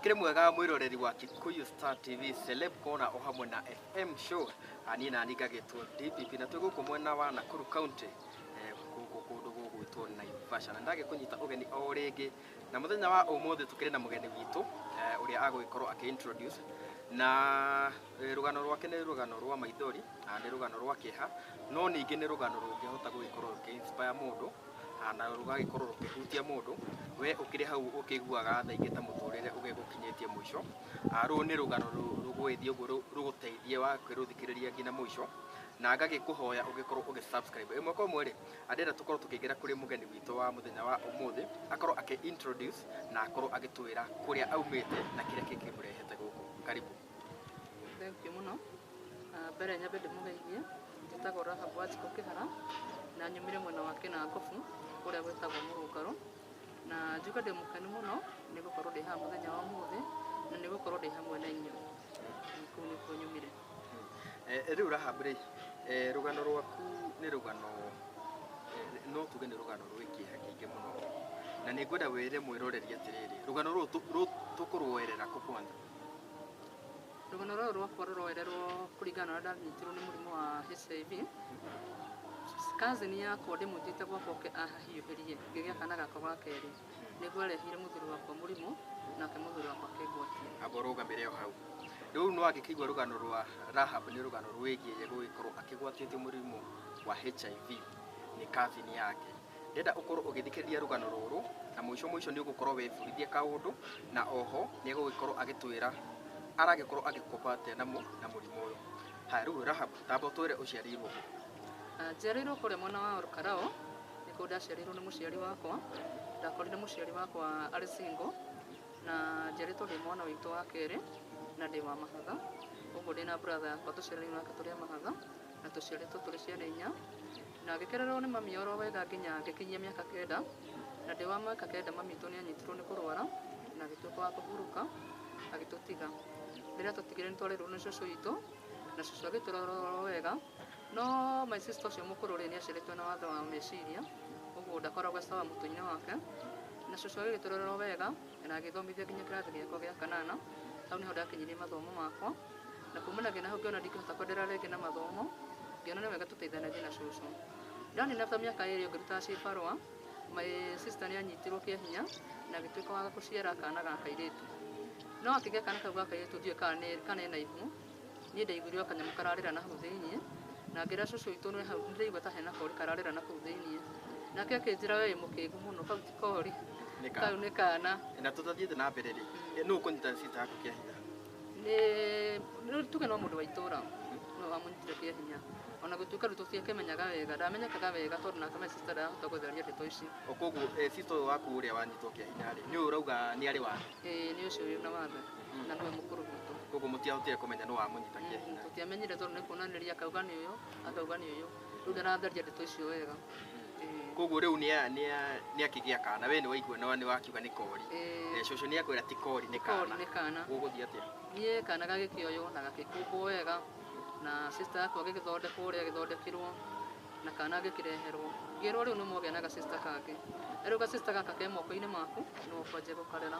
Ũkĩrĩ mwega mwĩroreri wa Kikuyu Star TV Celeb Corner o hamwe na FM Show. Niĩ nani ngagĩtwo DPP na twĩ gũkũ mwena wa Nakuru County, gũkũ kũndũ gũgwĩtwo Naivasha, na ndagĩkũnyita ũgeni o rĩngĩ. Na mũthenya wa ũmũthĩ tũkĩrĩ na mũgeni witũ, ũrĩa agũgĩkorwo akĩ introduce na rũgano rwake nĩ rũgano rwa maithori na nĩ rũgano rwa kĩeha, no ningĩ nĩ rũgano rũngĩhota gũgĩkorwo rũkĩ inspire mũndũ na rũgagĩkorwo rũkĩhutia mũndũ. We ũkĩrĩ hau ũkĩiguaga thaa ingĩ ta mũtũrĩre ũgĩgũkinyĩtie mũico, rũrũ nĩ rũgano rũgũgĩthiĩ ũguo rũgũteithie wa kwĩrũthikĩrĩria nginya mũico, na ngagĩkũhoya ũgĩkorwo ũgĩ subscribe ĩmwe kwa ĩmwe rĩ. Andĩrenda tũkorwo tũkĩingĩra kũrĩ mũgeni witũ wa mũthenya wa ũmũthĩ, akorwo akĩ introduce na akorwo agĩtwĩra kũrĩa aumĩte na kĩrĩa kĩkĩmũrehete gũkũ. Karibu. Thank you mũno. Mbere nyambe ndĩmũgeithie. Njĩtagwo Rahab Wanjikũ Kĩhara na nyumire mwena wa Kĩnangobu kũrĩa gwĩtagwo Mũrũngarũ, na njuge ndĩ mũkenu mũno nĩ gũkorwo ndĩ haha mũthenya wa ũmũthĩ na nĩ gũkorwo ndĩ hamwe na inyuĩ. Kũu nĩkuo nyumire. Rĩu Rahab rĩ, rũgano rwaku nĩ rũgano, no tuge nĩ rũgano rwĩ kĩeha kĩingĩ mũno, na nĩ ngwenda wĩre mwĩroreri atĩrĩrĩ, rũgano rũrũ tũkũrwoerera kũ kwanza? Rũgano rũrũ rwakwa rũroererwo kũringana na ũrĩa ndanyitirwo nĩ mũrimũ wa HIV. Cousin yakwa ndĩmwĩtĩte gwakwa oke ahiũhĩrie ngĩgĩa kana gakwa ga kerĩ, nĩguo arehire mũthuri wakwa mũrimũ, nake mũthuri wakwa akĩngwatia. Amba ũrũgamĩre o hau. Rĩu nĩ wagĩkĩigua rũgano rwa Rahab nĩ rũgano rwĩgiĩ ye gũgĩkorwo akĩgwatĩtio mũrimũ wa HIV nĩ cousin yake. Ndĩrenda ũkorwo ũgĩthikĩrĩria rũgano rũrũ na mũico mũico nĩ ũgũkorwo wĩbundithia kaũndũ, na oho nĩ egũgĩkorwo agĩtwĩra aragĩkorwo agĩkopa atĩa na mũrimũ ũyũ. Haya, rĩu Rahab, tamba ũtwĩre ũciarĩirwo kũ? Njiarĩirwo kũrĩa mwena wa Olkalou, nĩkuo ndaciarĩirwo nĩ mũciari wakwa. Ndakorire mũciari wakwa arĩ single na njiarĩtwo ndĩ mwana witũ wa kerĩ na ndĩ wa mahatha. Ũguo ndĩna brother yakwa tũciaranĩirwo nake tũrĩ a mahatha na tũciarĩtwo tũrĩ ciana inya. Na ngĩkĩrerwo nĩ mami oro wega nginya ngĩkinyia mĩaka 9, na ndĩ wa mĩaka 9 mami witũ nĩ anyitirwo nĩ kũrwara na agĩtuĩka wa kũhurũka agĩtũtiga. Rĩrĩa atũtigire nĩ twarerwo nĩ cũcũ witũ na cũcũ agĩtũrora oro wega, no my sister ũcio mũkũrũ rĩ nĩ aciarĩtwo na wathe wa meciria, ũguo ndakoragwo sawa mũtwe-inĩ wake, na cũcũ agĩgĩtũrora oro wega na agĩthomithia nginya kĩrathi gĩakwa gĩa kanana. Hau nĩho ndakinyirie mathomo makwa, na kumanagia na hau ngĩona ndingĩhota kwenderea rĩngĩ na mathomo, ngĩona nĩ wega tũteithanagie na cũcũ. Ndanina ta mĩaka 2 ngĩrutaga cibarũa, my sister nĩ anyitirwo kĩa hinya na agĩtuĩka wa gũciara kana ga kairĩtu. No akĩgĩa kana kau ga kairĩtu ndiũĩ kana ena ihu, niĩ ndaiguire o kanyamũ kararĩra na hau thĩiniĩ, na ngĩra cũcũ witũ nĩ hau nĩndĩraigua ta hena kori kararĩra na kũu thĩiniĩ. Nake akĩnjĩra we wĩ mũkĩgu mũno, kau ti kori, kau nĩ kana. Na tũtathiĩte na mbere rĩ, nũ ũkũnyita sister yaku kĩa hinya? Nĩ tuge no mũndũ wa itũra no wamũnyitire kĩa hinya, ona gũtuĩka rĩu tũtiakĩmenyaga wega, ndamenyekaga wega tondũ nake my sister ndarahota gũtheria ndeto ici. O koguo sister ũyũ waku ũrĩa wanyitwo kĩa hinya rĩ, nĩ ũyũ ũrauga nĩ arĩ wathe? Ĩĩ, nĩ ũcio wĩna wathe na nĩwe mũkũrũ gwitũ. Koguo mũtiahotire kũmenya nũ wamũnyita kĩa hinya? Tũtiamenyire tondũ nĩ kuonanĩria akauga nĩ ũyũ, akauga nĩ ũyũ, rĩu ndaratheria ndeto icio wega. Koguo rĩu nĩ akĩgĩa kana, we nĩ waigua na nĩ wakiuga nĩ kori. Cũcũ nĩ akwĩra ti kori, nĩ kana. Nĩ kana. Gũgũthiĩ atĩa? Niĩ kana gagĩkĩoywo na gagĩkũmbwo wega, na sister yakwa agĩgĩthondekwo ũrĩa agĩthondekirwo, na kana gagĩkĩreherwo. Ngĩrwo rĩu nĩ mwagĩa na ga sister kangĩ. Rĩu ga sister gaka ke moko-inĩ maku, nĩwe ũkwanjia gũkarera.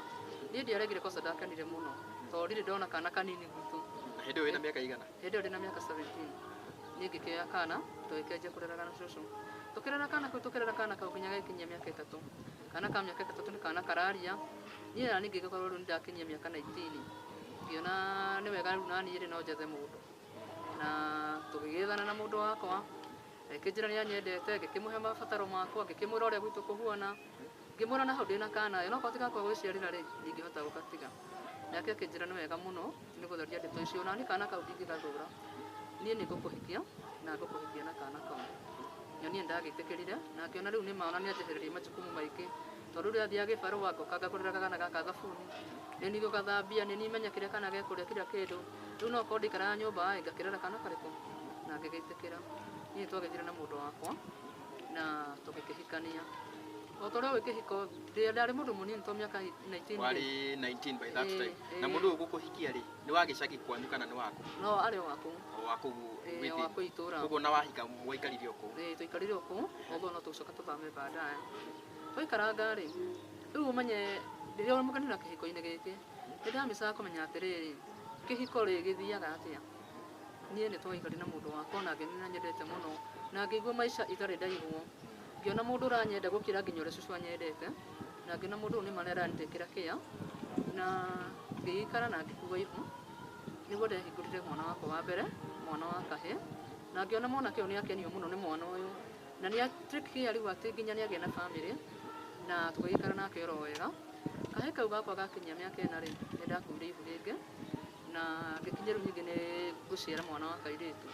Niĩ ndiaregire kosa ndakenire mũno, tondũ ndirĩ ndona kana kanini gwitũ. Na hĩndĩ ĩyo wĩna mĩaka igana? Hĩndĩ ĩyo ndĩna mĩaka 17. Niĩ ngĩkĩoya kana, tũgĩkĩanjia kũreraga na cũcũ. Tũkĩrera kana kau, tũkĩrera kana kau nginya gagĩkinyia mĩaka 3. Kana ka mĩaka 3 nĩ kana kararia. Niĩ nani ngĩgĩkorwo rĩu nĩndakinyia mĩaka 19. Ngĩona nĩ wega rĩu naniĩ rĩ no njethe mũndũ. Na tũgĩgĩethana na mũndũ wakwa, akĩnjĩra nĩ anyendete, ngĩkĩmũhe mabataro makwa, ngĩkĩmwĩra ũrĩa gwitũ kũhuana, ngĩmwĩra na hau ndĩna kana, no korwo ti gakwa gwĩciarĩra rĩ, ndingĩhota gũgatiga. Nake akĩnjĩra nĩ wega mũno nĩ gũtheria ndeto icio, na niĩ kana kau ndingĩgathũra. Niĩ nĩ ngũkũhikia na ngũkũhikia na kana kau. Na niĩ ndagĩtĩkĩrire na ngĩona rĩu nĩ ma ona nĩ anjehereria majukumu maingĩ, tondũ rĩrĩa athiaga gĩbarũa ngoka ngagũrĩra kana gaka thabuni, nĩ niĩ ngũgathambia, nĩ niĩ menya kĩrĩa kana gekũrĩa kila kĩndũ. Rĩu no korwo ndikaraga nyũmba ĩ, ngakĩrera kana karĩkũ? Na ngĩgĩtĩkĩra. Niĩ twagĩthire na mũndũ wakwa na tũgĩkĩhikania. O ta ũrĩa ũĩ kĩhiko, ndarĩ mũndũ mũnini to mĩaka 19. Warĩ 19 by that time. Na mũndũ ũyũ gũkũhikia rĩ, nĩ wa gĩcagi kwanyu kana nĩ waku? No arĩ o waku. O wa kũu within. Wa kũu itũũra. Koguo na wahika mwaikarire o kũu? Ĩĩ, twaikarire o kũu, although no tũgĩcoka tũthame baadaye. Twaikaranga rĩ, rĩu ũmenye rĩrĩa ũrĩ mũgeni na kĩhiko-inĩ gĩkĩ, Nĩ ndamicaga kũmenya atĩrĩrĩ, kĩhiko rĩ gĩthiaga atĩa. Niĩ nĩ twaikarire na mũndũ wakwa na ngĩona nyendete mũno na ngĩigua maica itarĩ ndaigwo. Ngĩona mũndũ ũranyenda gũkĩra nginya ũrĩa cũcũ anyendete, na ngĩona mũndũ ũyũ nĩ ma nĩarandĩkĩra kĩa, na ngĩikara na ngĩkua ihu. Nĩguo ndehingũrire mwana wakwa wa mbere, mwana wa kahĩĩ, na ngĩona mwanake ũyũ nĩ akenio mũno nĩ mwana ũyũ, na nĩ take care rĩu atĩ nginya nĩ agĩa na bamĩrĩ, na tũgĩikara nake oro wega. Kahĩĩ kau gakwa gakinyia mĩaka 4 rĩ, nĩ ndakuire ihu rĩngĩ, na ngĩkinya rĩu ningĩ nĩ ngũciara mwana wa kairĩtu.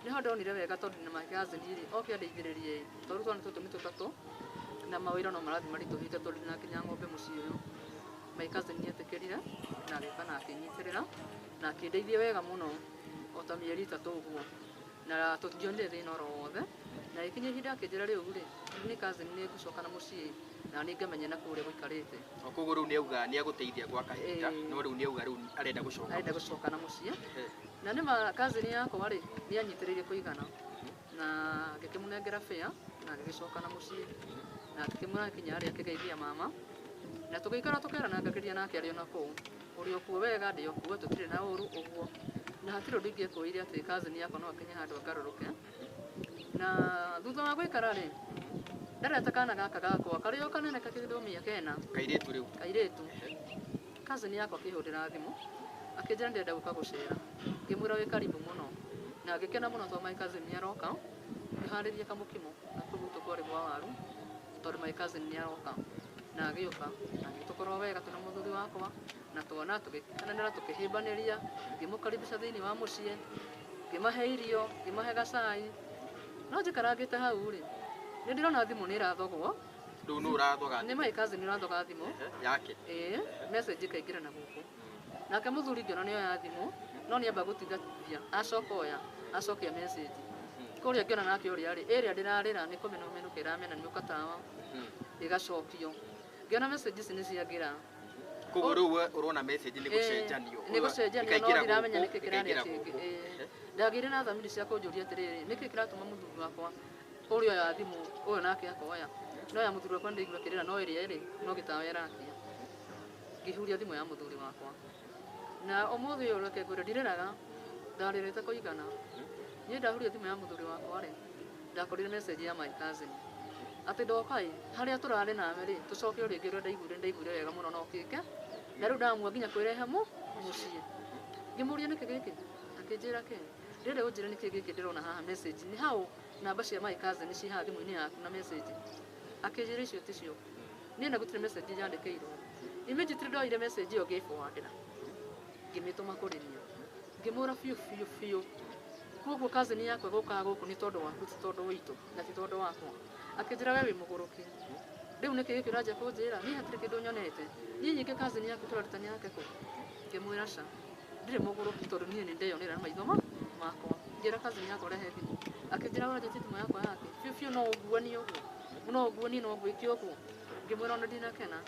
Nĩho ndonire wega tondũ ndĩna my cousin rĩ, oke andeithĩrĩrie, tondũ twana tũtũ nĩ tũtatũ, na mawĩra no marathiĩ maritũhĩte tondũ ndĩna nginya ng'ombe mũciĩ ũyũ. My cousin nĩ etĩkĩrire, na agĩũka na akĩnyitĩrĩra, na akĩndeithia wega mũno, o ta mĩeri 3 ũguo. Na tũtionire thĩna oro wothe, na ĩkinya ihinda akĩnjĩra rĩu rĩ, nĩ cousin nĩ ngũcoka na mũciĩ, na nĩ ngamenya na kũrĩa gũikarĩte. O koguo rĩu nĩ auga nĩ agũteithia gwa kahinda, no rĩu nĩ auga rĩu arenda gũcoka. Arenda gũcoka na mũciĩ. Na nĩ ma cousin yakwa rĩ, nĩ anyitĩrĩire kũigana, na ngĩkĩmũnengera fare, na agĩgĩcoka na mũciĩ. Na ngĩkĩmwĩra nginya harĩa akĩgeithia mama. Na tũgĩikara tũkĩaranangagĩria nake arĩ ona kũu. Ũrĩ o kuo wega, ndĩ o kuo, tũtirĩ na ũru ũguo. Na hatirĩ ũndũ ingĩekwĩire atĩ cousin yakwa no akinye handũ angarũrũke. Na thutha wa gũikara rĩ, ndareta kana gaka gakwa, karĩ o kanene kakĩndũ mĩaka 4. Kairĩtu rĩu. Kairĩtu. Cousin yakwa akĩhũrĩra thimũ, akĩnjĩra ndĩrenda gũka gũcera. Ngĩmwĩra wĩ karibu mũno. Na ngĩkena mũno tondũ my cousin nĩ aroka. Ngĩharĩria kamũkimo, na kũu gwitũ kwarĩ gwa waru, tondũ my cousin nĩ aroka. Na agĩũka, na agĩtũkorwo wega twĩna mũthuri wakwa, na twana tũgĩkenanĩra tũkĩhĩmbanĩria, ngĩmũkaribisha thĩinĩ wa mũciĩ, ngĩmahe irio, ngĩmahe gacai. No njikarangĩte hau rĩ, nĩ ndĩrona thimũ nĩ ĩrathogwo. Rĩu nũ ũrathoga Nĩ my cousin ũrathoga thimũ. Yake. Ĩĩ, message ĩkaingĩra na gũkũ. Nake mũthuri ngĩona nĩ oya thimũ, no nĩ amba gũtigithia, acoka oya, acokia message. Kũrĩa ngĩona nake ũrĩa rĩ, ĩrĩa ndĩrarĩra nĩ kũmenũmenũka ĩramenanũka tawa, ĩgacokio. Ngĩona message ici nĩ ciangĩra. Koguo rĩu we ũrona message nĩ gũcenjanio. Nĩ gũcenjanio, no Ĩkaingĩra ndiramenya gũkũ, nĩkĩ kĩrarĩa ĩkaingĩra kĩngĩ. gũkũ. Ndagĩire na thamiri cia kũnjũria atĩrĩrĩ, nĩkĩ kĩratũma mũthuri wakwa ũrĩa oya thimũ, ũyũ nake akoya. No ya mũthuri wakwa nĩndaigua kĩrĩra, no ĩrĩa ĩrĩ, no gĩtawa ĩrakia. Ngĩhuria thimũ ya mũthuri wakwa. Na ũmũthĩ ũyũ reke ngwĩre ndirĩraga, ndarĩrĩte kũigana. Niĩ ndahuria thimũ ya mũthuri wakwa rĩ, ndakorire message ya my cousin. Atĩ ndoka ĩ, harĩa tũrarĩ nawe rĩ, tũcoke o rĩngĩ ũrĩa ndaiguire, ndaiguire wega mũno no kĩke. Na rĩu ndamua nginya kwĩrehe mũciĩ. Ngĩmũria nĩkĩ gĩkĩ? Akĩnjĩra kĩ? Ndĩrenda ũnjĩre nĩkĩ gĩkĩ ndĩrona haha message. Nĩ hau namba cia my cousin ciĩ haha thimũ-inĩ yaku na message. Akĩnjĩra icio ticio. Niĩ na gũtirĩ message yandĩkĩirwo. Immediately ndoire message ĩyo ngĩforwardĩra. Ngĩmĩtũma kũrĩ niĩ. Ngĩmwĩra biũ biũ biũ. Koguo cousin yakwa gũkaga gũkũ nĩ tondũ waku, ti tondũ witũ, na ti tondũ wakwa. Akĩnjĩra we wĩ mũgũrũki. Rĩu nĩkĩ gĩkĩ ũranjia kũnjĩra? Niĩ hatirĩ kĩndũ nyonete. Niĩ nyingĩ cousin yaku tũrarutania nake kũ? Ngĩmwĩra ca. Ndirĩ mũgũrũki tondũ niĩ nĩ ndeyonera na maitho makwa. Ngĩra cousin yakwa rehe thimũ. Akĩnjĩra ũranjĩtie thimũ yakwa yake. Biũ biũ no ũguanie ũguo. No ũguanie no ngwĩke ũguo. Ngĩmwĩra ona ndinakena.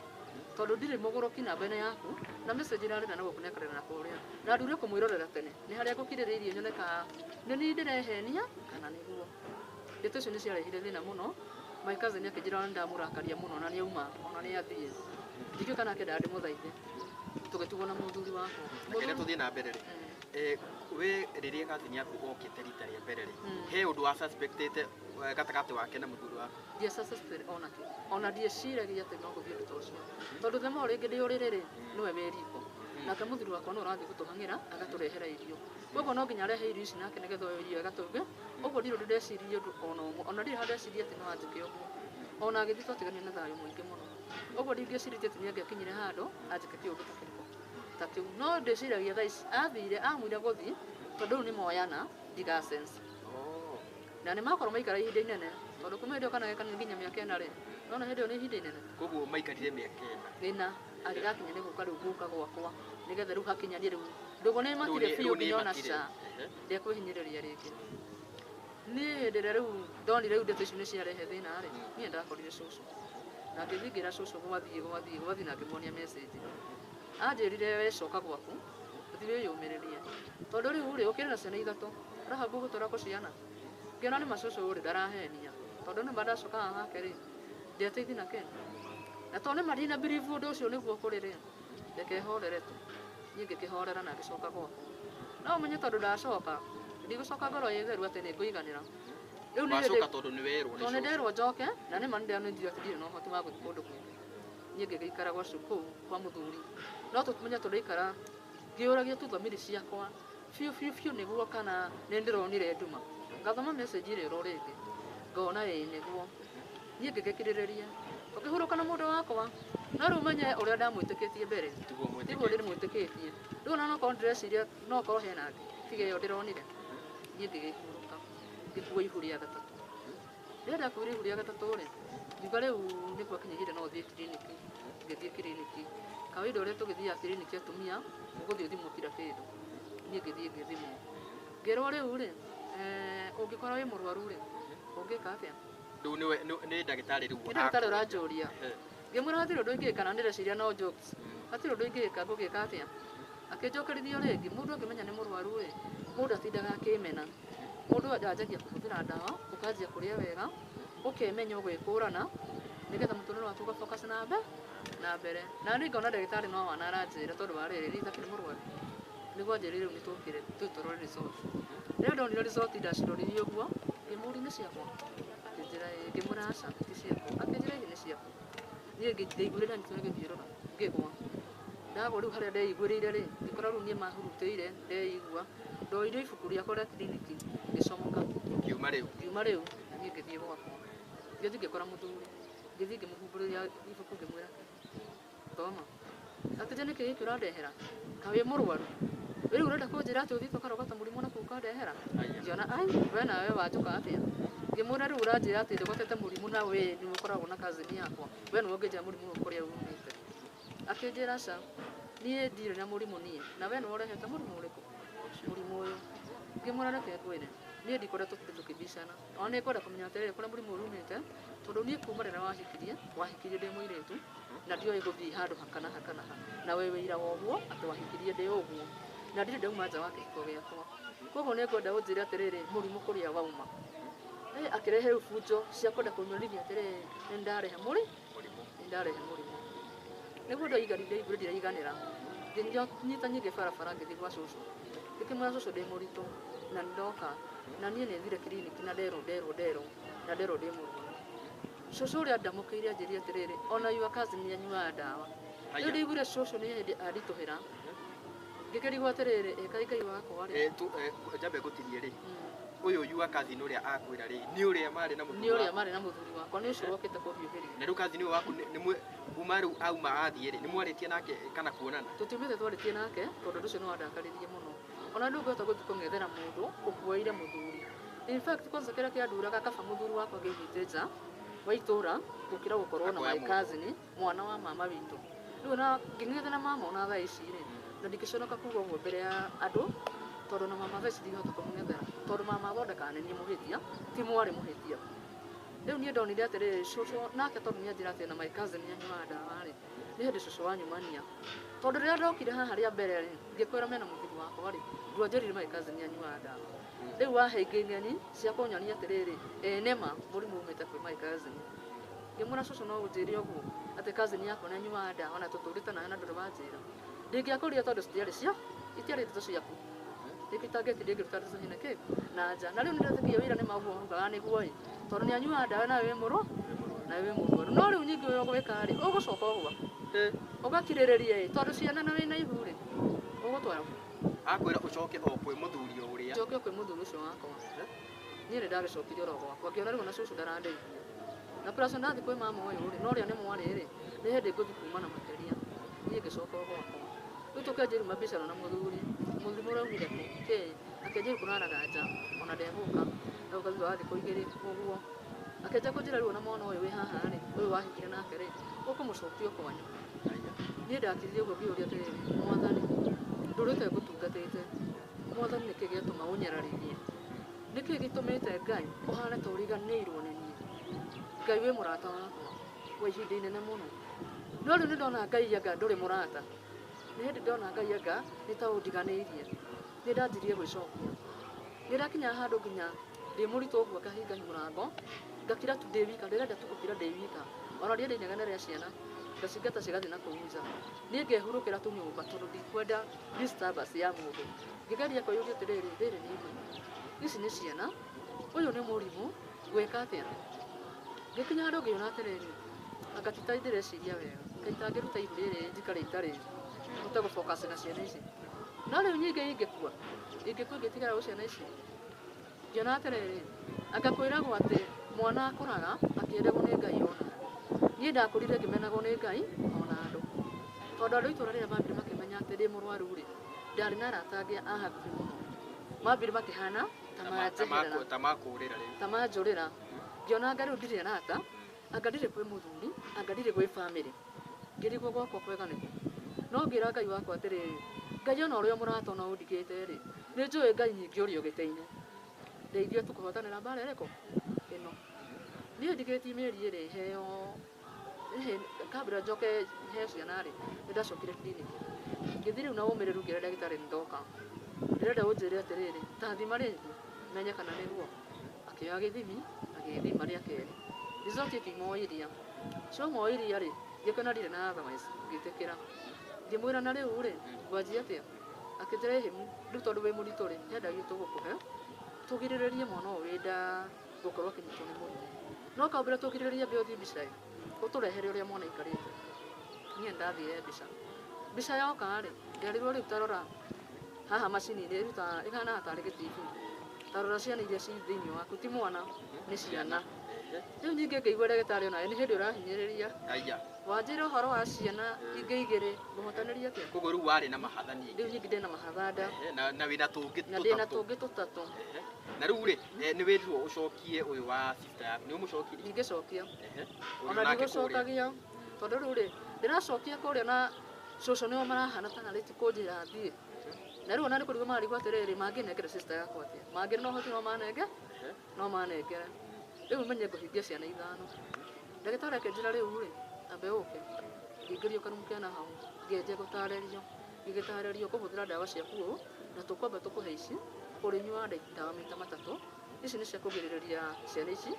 Tondũ ndirĩ mũgũrũki namba ĩno yaku, na message ĩrarĩra na gũkũ na ĩkarĩra na kũrĩa. Na ndure kũmwĩrorera tene. Nĩ harĩa ngũkirĩrĩirie nyone kana nĩ niĩ ndĩrehenia kana nĩguo. Ndeto icio nĩ ciarehire thĩna mũno. My cousin akĩnjĩra ona nĩndamũrakaria mũno na nĩauma, ona nĩathiĩ. Ndikĩũĩ kana akĩendaga ndĩmũthaithe. Tũgĩtigwo na mũthuri wakwa. Reke tũthiĩ na mbere rĩ. We rĩrĩa cousin yaku okĩte rita rĩa mbere rĩ, he ũndũ wa suspectĩte gatagatĩ wake na mũthuri waku? Ndiĩ suspected ona kĩ. Ona ndieciragia atĩ no gũthiĩ ũndũ ta ũcio. Tondũ the more rĩngĩ ndĩ ũrĩrĩ rĩ, nĩwe wĩ riko. Nake mũthuri wakwa no ũrathiĩ gũtũhang'ĩra, agatũrehera irio. Koguo no nginya arehe irio ici nake nĩgetha oe irio agatũge. Ũguo ndirĩ ũndũ ndeciririe ũndũ ona ũmwe. Ona ndirĩ handũ ndeciririe atĩ no anjĩke ũguo. Ona agĩthiĩ twatiganire na thayũ mũingĩ mũno. Ũguo ndingĩcirĩtie atĩ nĩangĩakinyire handũ anjĩke kĩũndũ ta kĩrĩkũ. Ta kĩu. No ndĩciragia thaa ici athire, amwĩra gũthiĩ, tondũ rĩu nĩmoyana, ndiga sense. Na nĩmakorwo maikara ihinda inene, tondũ kuma hĩndĩ ĩyo kana geka nginya mĩaka 4 rĩ, nona hĩndĩ ĩyo nĩ ihinda inene. Koguo maikarire mĩaka 4. 4, agĩgakinya nĩ gũka rĩu gũka gwakwa, nĩgetha rĩu hakinyanie rĩu. Ndũgũ nĩ makire biũ nginya ona ca. Ndekwĩhinyĩrĩria rĩngĩ. Niĩ hĩndĩ ĩrĩa rĩu ndonire rĩu ndeto icio nĩ ciarehe thĩna rĩ, niĩ ndakorire cũcũ. Na ngĩthiĩ ngĩra cũcũ gwathiĩ, gwathiĩ, gwathiĩ na ngĩmuonia message. Anjĩrire we coka gwaku, ũthiĩ wĩyũmĩrĩrie. Tondũ rĩu rĩ, ũkĩrĩ na ciana 3, ũrahamba gũtũra kũciana. Ngĩona nĩ ma cũcũ rĩ, ndarahenia. Tondũ nĩ ma ndacoka haha hake rĩ, ndiateithia na kĩ. Na tondũ nĩ ma ndina believe ũndũ ũcio nĩguo kũrĩ rĩ, Reke horere tu. Niĩ ngĩkĩhorera na ngĩcoka gwakwa. No ũmenye tondũ ndacoka, ndigũcoka ngoro ĩ theru atĩ nĩ ngũiganĩra. Rĩu nĩ Wacoka tondũ nĩ werwo nĩ tondũ nĩ cũcũ. nderwo njoke, na nĩ ma nĩ ndĩranĩnjire atĩ ndirĩ na ũhoti wa gũthiĩ kũndũ kũngĩ. Niĩ ngĩgĩikara gwa kũu kwa mũthuri. No tũmenye tũraikara ngĩũragia tu thamiri ciakwa biũ biũ biũ nĩguo kana nĩ ndĩronire nduma. Ngathoma message ĩrĩa oro rĩngĩ, ngona ĩĩ nĩguo. Niĩ ngĩgĩkirĩrĩria. Tũkĩhurũka na mũndũ wakwa, no rĩu menye ũrĩa ndamwĩtĩkĩtie mbere. Tiguo Tiguo mwĩtĩkĩtie. ndĩmwĩtĩkĩtie. Rĩu ona nokorwo ndĩreciria no korwo hena angĩ, tiga ĩyo ndĩronire. Niĩ ngĩgĩhurũka, ngĩkua ihu rĩa gatatũ. Rĩrĩa ndakuire ihu rĩa gatatũ rĩ, ngiuga rĩu nĩ gwakinya ihinda no thiĩ kiriniki. Ngĩthiĩ kiriniki. Kawaida ũrĩa tũgĩthiaga kiriniki atumia, ũgũthiĩ ũthimwo kila kĩndũ. Niĩ ngĩthiĩ ngĩthimwo. Ngĩrwo rĩu rĩ, ũngĩkorwo wĩ mũrwaru rĩ, ũngĩka atĩa? Rĩu nĩwe nĩ ndagĩtarĩ rĩu. Nĩ ndagĩtarĩ ũranjũria. Ngĩmwĩra hatirĩ ũndũ ingĩka na ndĩreciria no jokes. Hatirĩ ũndũ ingĩka, ngũgĩka atĩa? Akĩnjokerithia o rĩngĩ, mũndũ angĩmenya nĩ mũrwaru rĩ, mũndũ atindaga akĩmena. Mũndũ anjagia kũhũthĩra ndawa, ũkanjia kũrĩa wega, ũkemenya ũgwĩkũrana, nĩgetha mũtũrĩre waku ũga focus na na mbere. Na niĩ ngona ndagĩtarĩ no wana aranjĩra tondũ wa rĩrĩ, niĩ ndakĩrĩ mũrwaru. Nĩguo anjĩrire rĩu nĩ tũkĩre, tũthiĩ tũrore result. Rĩrĩa ndonire result ndaciroririe ũguo, ngĩmũria nĩ ciakwa? Akĩnjĩra ĩĩ, ngĩmwĩra aca ti ciakwa. Akĩnjĩra ĩĩ nĩ ciaku. Niĩ ndaiguire ndanyitwo nĩ gĩthiũrũra, ngĩgwa. Ndagwa rĩu harĩa ndeiguĩrĩire rĩ, ngĩkora rĩu niĩ mahurutĩire, ndeigua. Ndoire ibuku rĩakwa rĩa kiriniki, ngĩcomoka. Ngiuma rĩu. Ngiuma rĩu, na niĩ ngĩthiĩ gwakwa. Ngĩthiĩ ngĩkora mũthuri. Ngĩthiĩ ngĩmũhumbũrĩria ibuku ngĩmwĩra, thoma. Akĩnjĩra nĩkĩ gĩkĩ ũrandehera? Kaĩ wĩ mũrwaru? Rĩu ũrenda kũnjĩra atĩ ũthiĩte ũkarogota mũrimũ na kũu ũkandehera? Ngĩona ai, we nawe wanjũka atĩa? Ngĩmwĩra rĩu ũranjĩra atĩ ndogotete mũrimũ na we nĩwe ũkoragwo na cousin yakwa. We nĩwe ũngĩnjĩra mũrimũ ũyũ kũrĩa umĩte. Akĩnjĩra aca, niĩ ndirĩ na mũrimũ niĩ, na we nĩwe ũrehete mũrimũ ũrĩkũ? Mũrimũ ũyũ. Ngĩmwĩra reke ngwĩre, niĩ ndikoretwo tũkĩbicana. Ona nĩ ngwenda kũmenya atĩrĩrĩ kũrĩa mũrimũ ũyũ umĩte, tondũ niĩ kuma rĩrĩa wahikirie ndĩ mũirĩtu, na ndioĩ gũthiĩ handũ ha kana ha kana ha. Na we wĩira wa ũguo atĩ wahikirie ndĩ ũguo. Na ndirĩ ndauma nja wa kĩhiko gĩakwa. Koguo nĩ ngwenda ũnjĩre atĩrĩrĩ mũrimũ kũrĩa wauma. Akĩrehe rĩu bunjo cia kwenda kũnyonithia atĩrĩrĩ nĩ ndarehe Mũrimũ. nĩ ndarehe mũrimũ. Nĩguo ndaiguire ndiraiganĩra. Ngĩnyita nyingĩ barabara ngĩthiĩ gwa cũcũ. Ngĩkĩmwĩra cũcũ ndĩ mũritũ na nĩ ndoka na niĩ nĩ thire kiriniki na nderwo nderwo nderwo na nderwo ndĩ mũrwaru. Cũcũ ũrĩa ndamũkĩire anjĩrire atĩrĩrĩ ona your cousin nĩ anyuaga ndawa. Rĩu ndaiguire cũcũ nĩ hĩndĩ anditũhĩra. Ngĩkĩrigwo atĩrĩrĩ ĩ kaĩ Ngai wakwa rĩ. Njambe ngũtinie rĩ. Ũyũ your cousin ũrĩa akwĩra rĩ, nĩ ũrĩa marĩ na mũthuri Nĩ ũrĩa waku? marĩ na mũthuri wakwa, nĩ ũcio wokĩte kũhiũhĩria. Na rĩu cousin ũyũ waku nĩ kuma rĩu auma athiĩ rĩ, nĩ mwarĩtie nake kana kuonana? Tũtiumĩte twarĩtie nake tondũ ũndũ ũcio nĩ wandakarĩrie mũno. Ona ndũngĩhota gũthiĩ kũng'ethera mũndũ ũkuoire mũthuri. In fact kwanza kĩrĩa kĩanduraga kaba mũthuri wakwa angĩaumĩte nja wa itũra gũkĩra gũkorwo na Akoya my mũndũ. cousin mwana wa mama witũ. Rĩu ona ngĩng'ethera mama ona thaa ici rĩ, na ndingĩconoka kuga ũguo mbere ya andũ tondũ na mama thaa ici ndingĩhota kũmũng'ethera tondũ mama athondekaga nĩ niĩ mũhĩtia ti mwarĩ mũhĩtia. Rĩu niĩ ndonire atĩrĩrĩ cũcũ nake tondũ nĩ anjĩra atĩ na my cousin nĩ anyuaga ndawa rĩ, nĩ hĩndĩ cũcũ wanyumania. Tondũ rĩrĩa ndokire haha rĩa mbere rĩ, ngĩkwĩra mena mũthuri wakwa rĩ, ndwanjĩrire my cousin nĩ anyuaga ndawa. Rĩu wahe ingĩ ng'eni cia kũnyonia atĩrĩrĩ, ĩ nĩma mũrimũ umĩte kwĩ my cousin. Ngĩmwĩra cũcũ no ũnjĩre ũguo atĩ cousin yakwa nĩ anyuaga ndawa na tũtũrĩte nawe na ndũrĩ wanjĩra. Ndingĩakũria tondũ citiarĩ cia, itiarĩ ndeto ciaku. Nĩkĩo itangĩetire ngĩruta ndeto ciĩ nakĩ na nja. Na rĩu nĩ ndetĩkia wĩra nĩ maũguo augaga nĩguo ĩ, tondũ nĩ anyuaga ndawa nawe wĩ nawe wĩ mũrwaru. No rĩu nyingĩ ũrĩa ũgwĩka rĩ, ũgũcoka o gwaku. Ũgakirĩrĩria ĩ, tondũ ciana na wĩna ihu rĩ, ũgũtwara kũ? Akwĩra ũcoke o kwĩ mũthuri o ũrĩa. Njoke o kwĩ mũthuri ũcio wakwa. Niĩ nĩ ndagĩcokire oro gwakwa, ngĩona rĩu ona cũcũ ndarandeithia. Na plus ndathiĩ kwĩ mama ũyũ rĩ, na ũrĩa nĩ mwarĩ rĩ, nĩ hĩndĩ ngũthiĩ kumana makĩria. Niĩ ngĩcoka o gwakwa. Rĩu tũkĩanjia rĩu mabicano na mũthuri, mũthuri ũraumire kũ? Kĩ? Akĩanjia rĩu kũraraga nja, ona ndegũka. Egũka thutha wa thikũ igĩrĩ ũguo. Akĩanjia kũnjĩra rĩu ona mwana ũyũ wĩ haha rĩ, ũyũ wahikire nake rĩ, ũkũmũcokia o kwanyu. Niĩ ndakirire ũguo ngĩũria atĩrĩrĩ, mwathani, ndũrĩte ngũtungatĩte. Mwathani nĩkĩ gĩatũma ũnyararithie? Nĩkĩ gĩtũmĩte Ngai ũhane ta ũriganĩirwo nĩ niĩ? Ngai wĩ mũrata wakwa wa ihinda inene mũno. No rĩu nĩ ndona Ngai anga ndũrĩ mũrata. Nĩ hĩndĩ ndona Ngai anga nĩ ta ũndiganĩirie. Nĩ ndanjirie gwĩcokia. Nĩ ndakinya handũ nginya ndĩ mũritũ ũguo ngahinga mũrango, ngakira tu ndĩ wika, ndĩrenda tu gũkira ndĩ wika. Ona ndienda inegene rĩa ciana. Ngacingata cigathiĩ na kũu nja. Niĩ ngehurũkĩra tũnyũmba tondũ ndikwenda disturbance ya mũndũ. Ngĩgeria kwĩyũria atĩrĩrĩ, rĩrĩ nĩ ihu, ici nĩ ciana, ũyũ nĩ mũrimũ, ngwĩka atĩa? Ngĩkinya handũ ngĩona atĩrĩrĩ, anga ti ta ndĩreciria wega, kaĩ itangĩruta ihu rĩrĩ njikare itarĩ hote gũ focus na ciana ici. No rĩu ningĩ ingĩkua, ingĩkua ingĩtigara ũũ ciana ici. Ngĩona atĩrĩrĩ, anga kwĩragwo atĩ mwana akũraga akĩendagwo nĩ Ngai ona andũ. Niĩ ndakũrire ngĩmenagwo nĩ Ngai ona andũ. Tondũ andũ a itũra rĩrĩa mambire makĩmenya atĩ ndĩ mũrwaru rĩ, ndarĩ na arata angĩ a hakuhĩ mũno. Mambire makĩhana ta manjeherera. Ta makũrĩra rĩu. Ta manjũrĩra. Ngĩona anga rĩu ndirĩ arata, anga ndirĩ kwĩ mũthuri, anga ndirĩ gwĩ family. Ngĩrigwo gwakwa kwega nĩkũ. No ngĩra Ngai wakwa atĩrĩrĩ, Ngai ona ũrĩa mũrata ona ũndigĩte rĩ, nĩ njũĩ Ngai nyingĩ ũrĩa ũgĩte-inĩ. Ndeithia tu kũhotanĩra mbara ĩrĩkũ? Ĩno. Niĩ ndigĩtie mĩeri ĩrĩ heo kabla njoke heo ciana rĩ, nĩ ndacokire clinic. Ngĩthiĩ rĩu na ũmĩrĩru ngĩra ndagĩtarĩ nĩ ndoka. Ndĩrenda ũnjĩre atĩrĩrĩ, ta thima rĩngĩ, menye kana nĩguo. Akĩoya gĩthimi, agĩthima rĩa kerĩ. Result ĩkiuma o iria. Ciauma o iria rĩ, ngĩkena ndirĩ na otherwise, ngĩtĩkĩra. Ngĩmwĩra na rĩu rĩ, ngwanjia atĩa? Akĩnjĩra ĩhĩ, rĩu tondũ wĩ mũritũ rĩ, he ndawa tũgũkũhe, tũgirĩrĩrie mwana ũyũ wĩ nda gũkorwo akĩnyitwo nĩ mũrimũ. No kambĩra tũgirĩrĩrie ambe ũthiĩ mbica ĩ, ũtũrehere ũrĩa mwana aikarĩte. Niĩ nĩndathire mbica. Mbica yoka rĩ, nderirwo rĩu ta rora haha macini-inĩ ĩrutaga ĩhanaga tarĩ gĩtibi. Ta rora ciana iria ci thĩinĩ waku, ti mwana, nĩ ciana. Rĩu ningĩ ngĩigua ndagĩtarĩ onawe nĩ hĩndĩ ũrahinyĩrĩria. Aya. Wanjĩra ũhoro wa ciana ingĩ igĩrĩ, ngũhotanĩria atĩa? Koguo rĩu warĩ na mahatha ningĩ. Rĩu ningĩ ndĩna mahatha nda. Na wĩna tũngĩ Na ndĩna tũngĩ tũtatũ. Na rĩu rĩ, nĩ wĩrirwo ũcokie ũyũ wa sister yaku, nĩ ũmũcokirie? Ndingĩcokia. Ona ndigũcokagia, tondũ rĩu rĩ, ndĩracokia kũrĩa na cũcũ nĩo marahana tarĩ ti kũnjĩra thiĩ. Na rĩu ona nĩ kũrigwo mararigwo atĩrĩrĩ, mangĩnengera sister yakwa atĩa? Mangĩrĩ na ũhoti no manenge? No manengere. Rĩu menye ngũhingia ciana ithano. Ndagĩtarĩ akĩnjĩra rĩu rĩ, ambe ũke. Ngĩingĩrio karumu kena hau, ngĩanjia gũtarĩrio. Ngĩgĩtarĩrio kũhũthĩra ndawa ciaku ũũ, na tũkwamba tũkũhe ici, ũrĩnyuaga ndawa maita matatũ. Ici nĩ cia kũgirĩrĩria ciana ici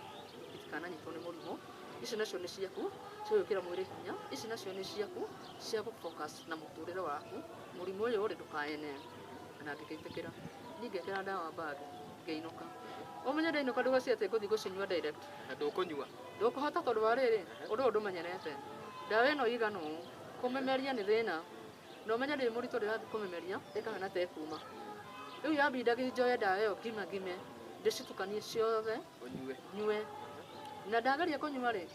itikananyitwo nĩ mũrimũ. Ici nacio nĩ ciaku cia gwĩkĩra mwĩrĩ hinya. Ici nacio nĩ ciaku cia gũ focus na mũtũrĩre waku. Mũrimũ ũyũ rĩ, ndũkaene. Na ngĩgĩtĩkĩra. Niĩ ngĩkĩra ndawa bag, ngĩinũka. Ũmenye ndainũka ndũgecirie atĩ ngũthiĩ gũcinyua direct. Ndũkũnyua? Ndũkũhota tondũ wa rĩrĩ, ũndũ ũyũ ndũmenyerete. Ndawa ĩno ĩigana ũũ, kũmĩmeria nĩ thĩna. Na ũmenye ndĩ mũritũ ndĩrathiĩ kũmĩmeria, ĩkahana ta ĩkuma. Rĩu yambinda njoe ndawa ĩyo ngima ngime, ndĩcitukanie ciothe, ũnyue. Nyue. Na ndageria kũnyua rĩ,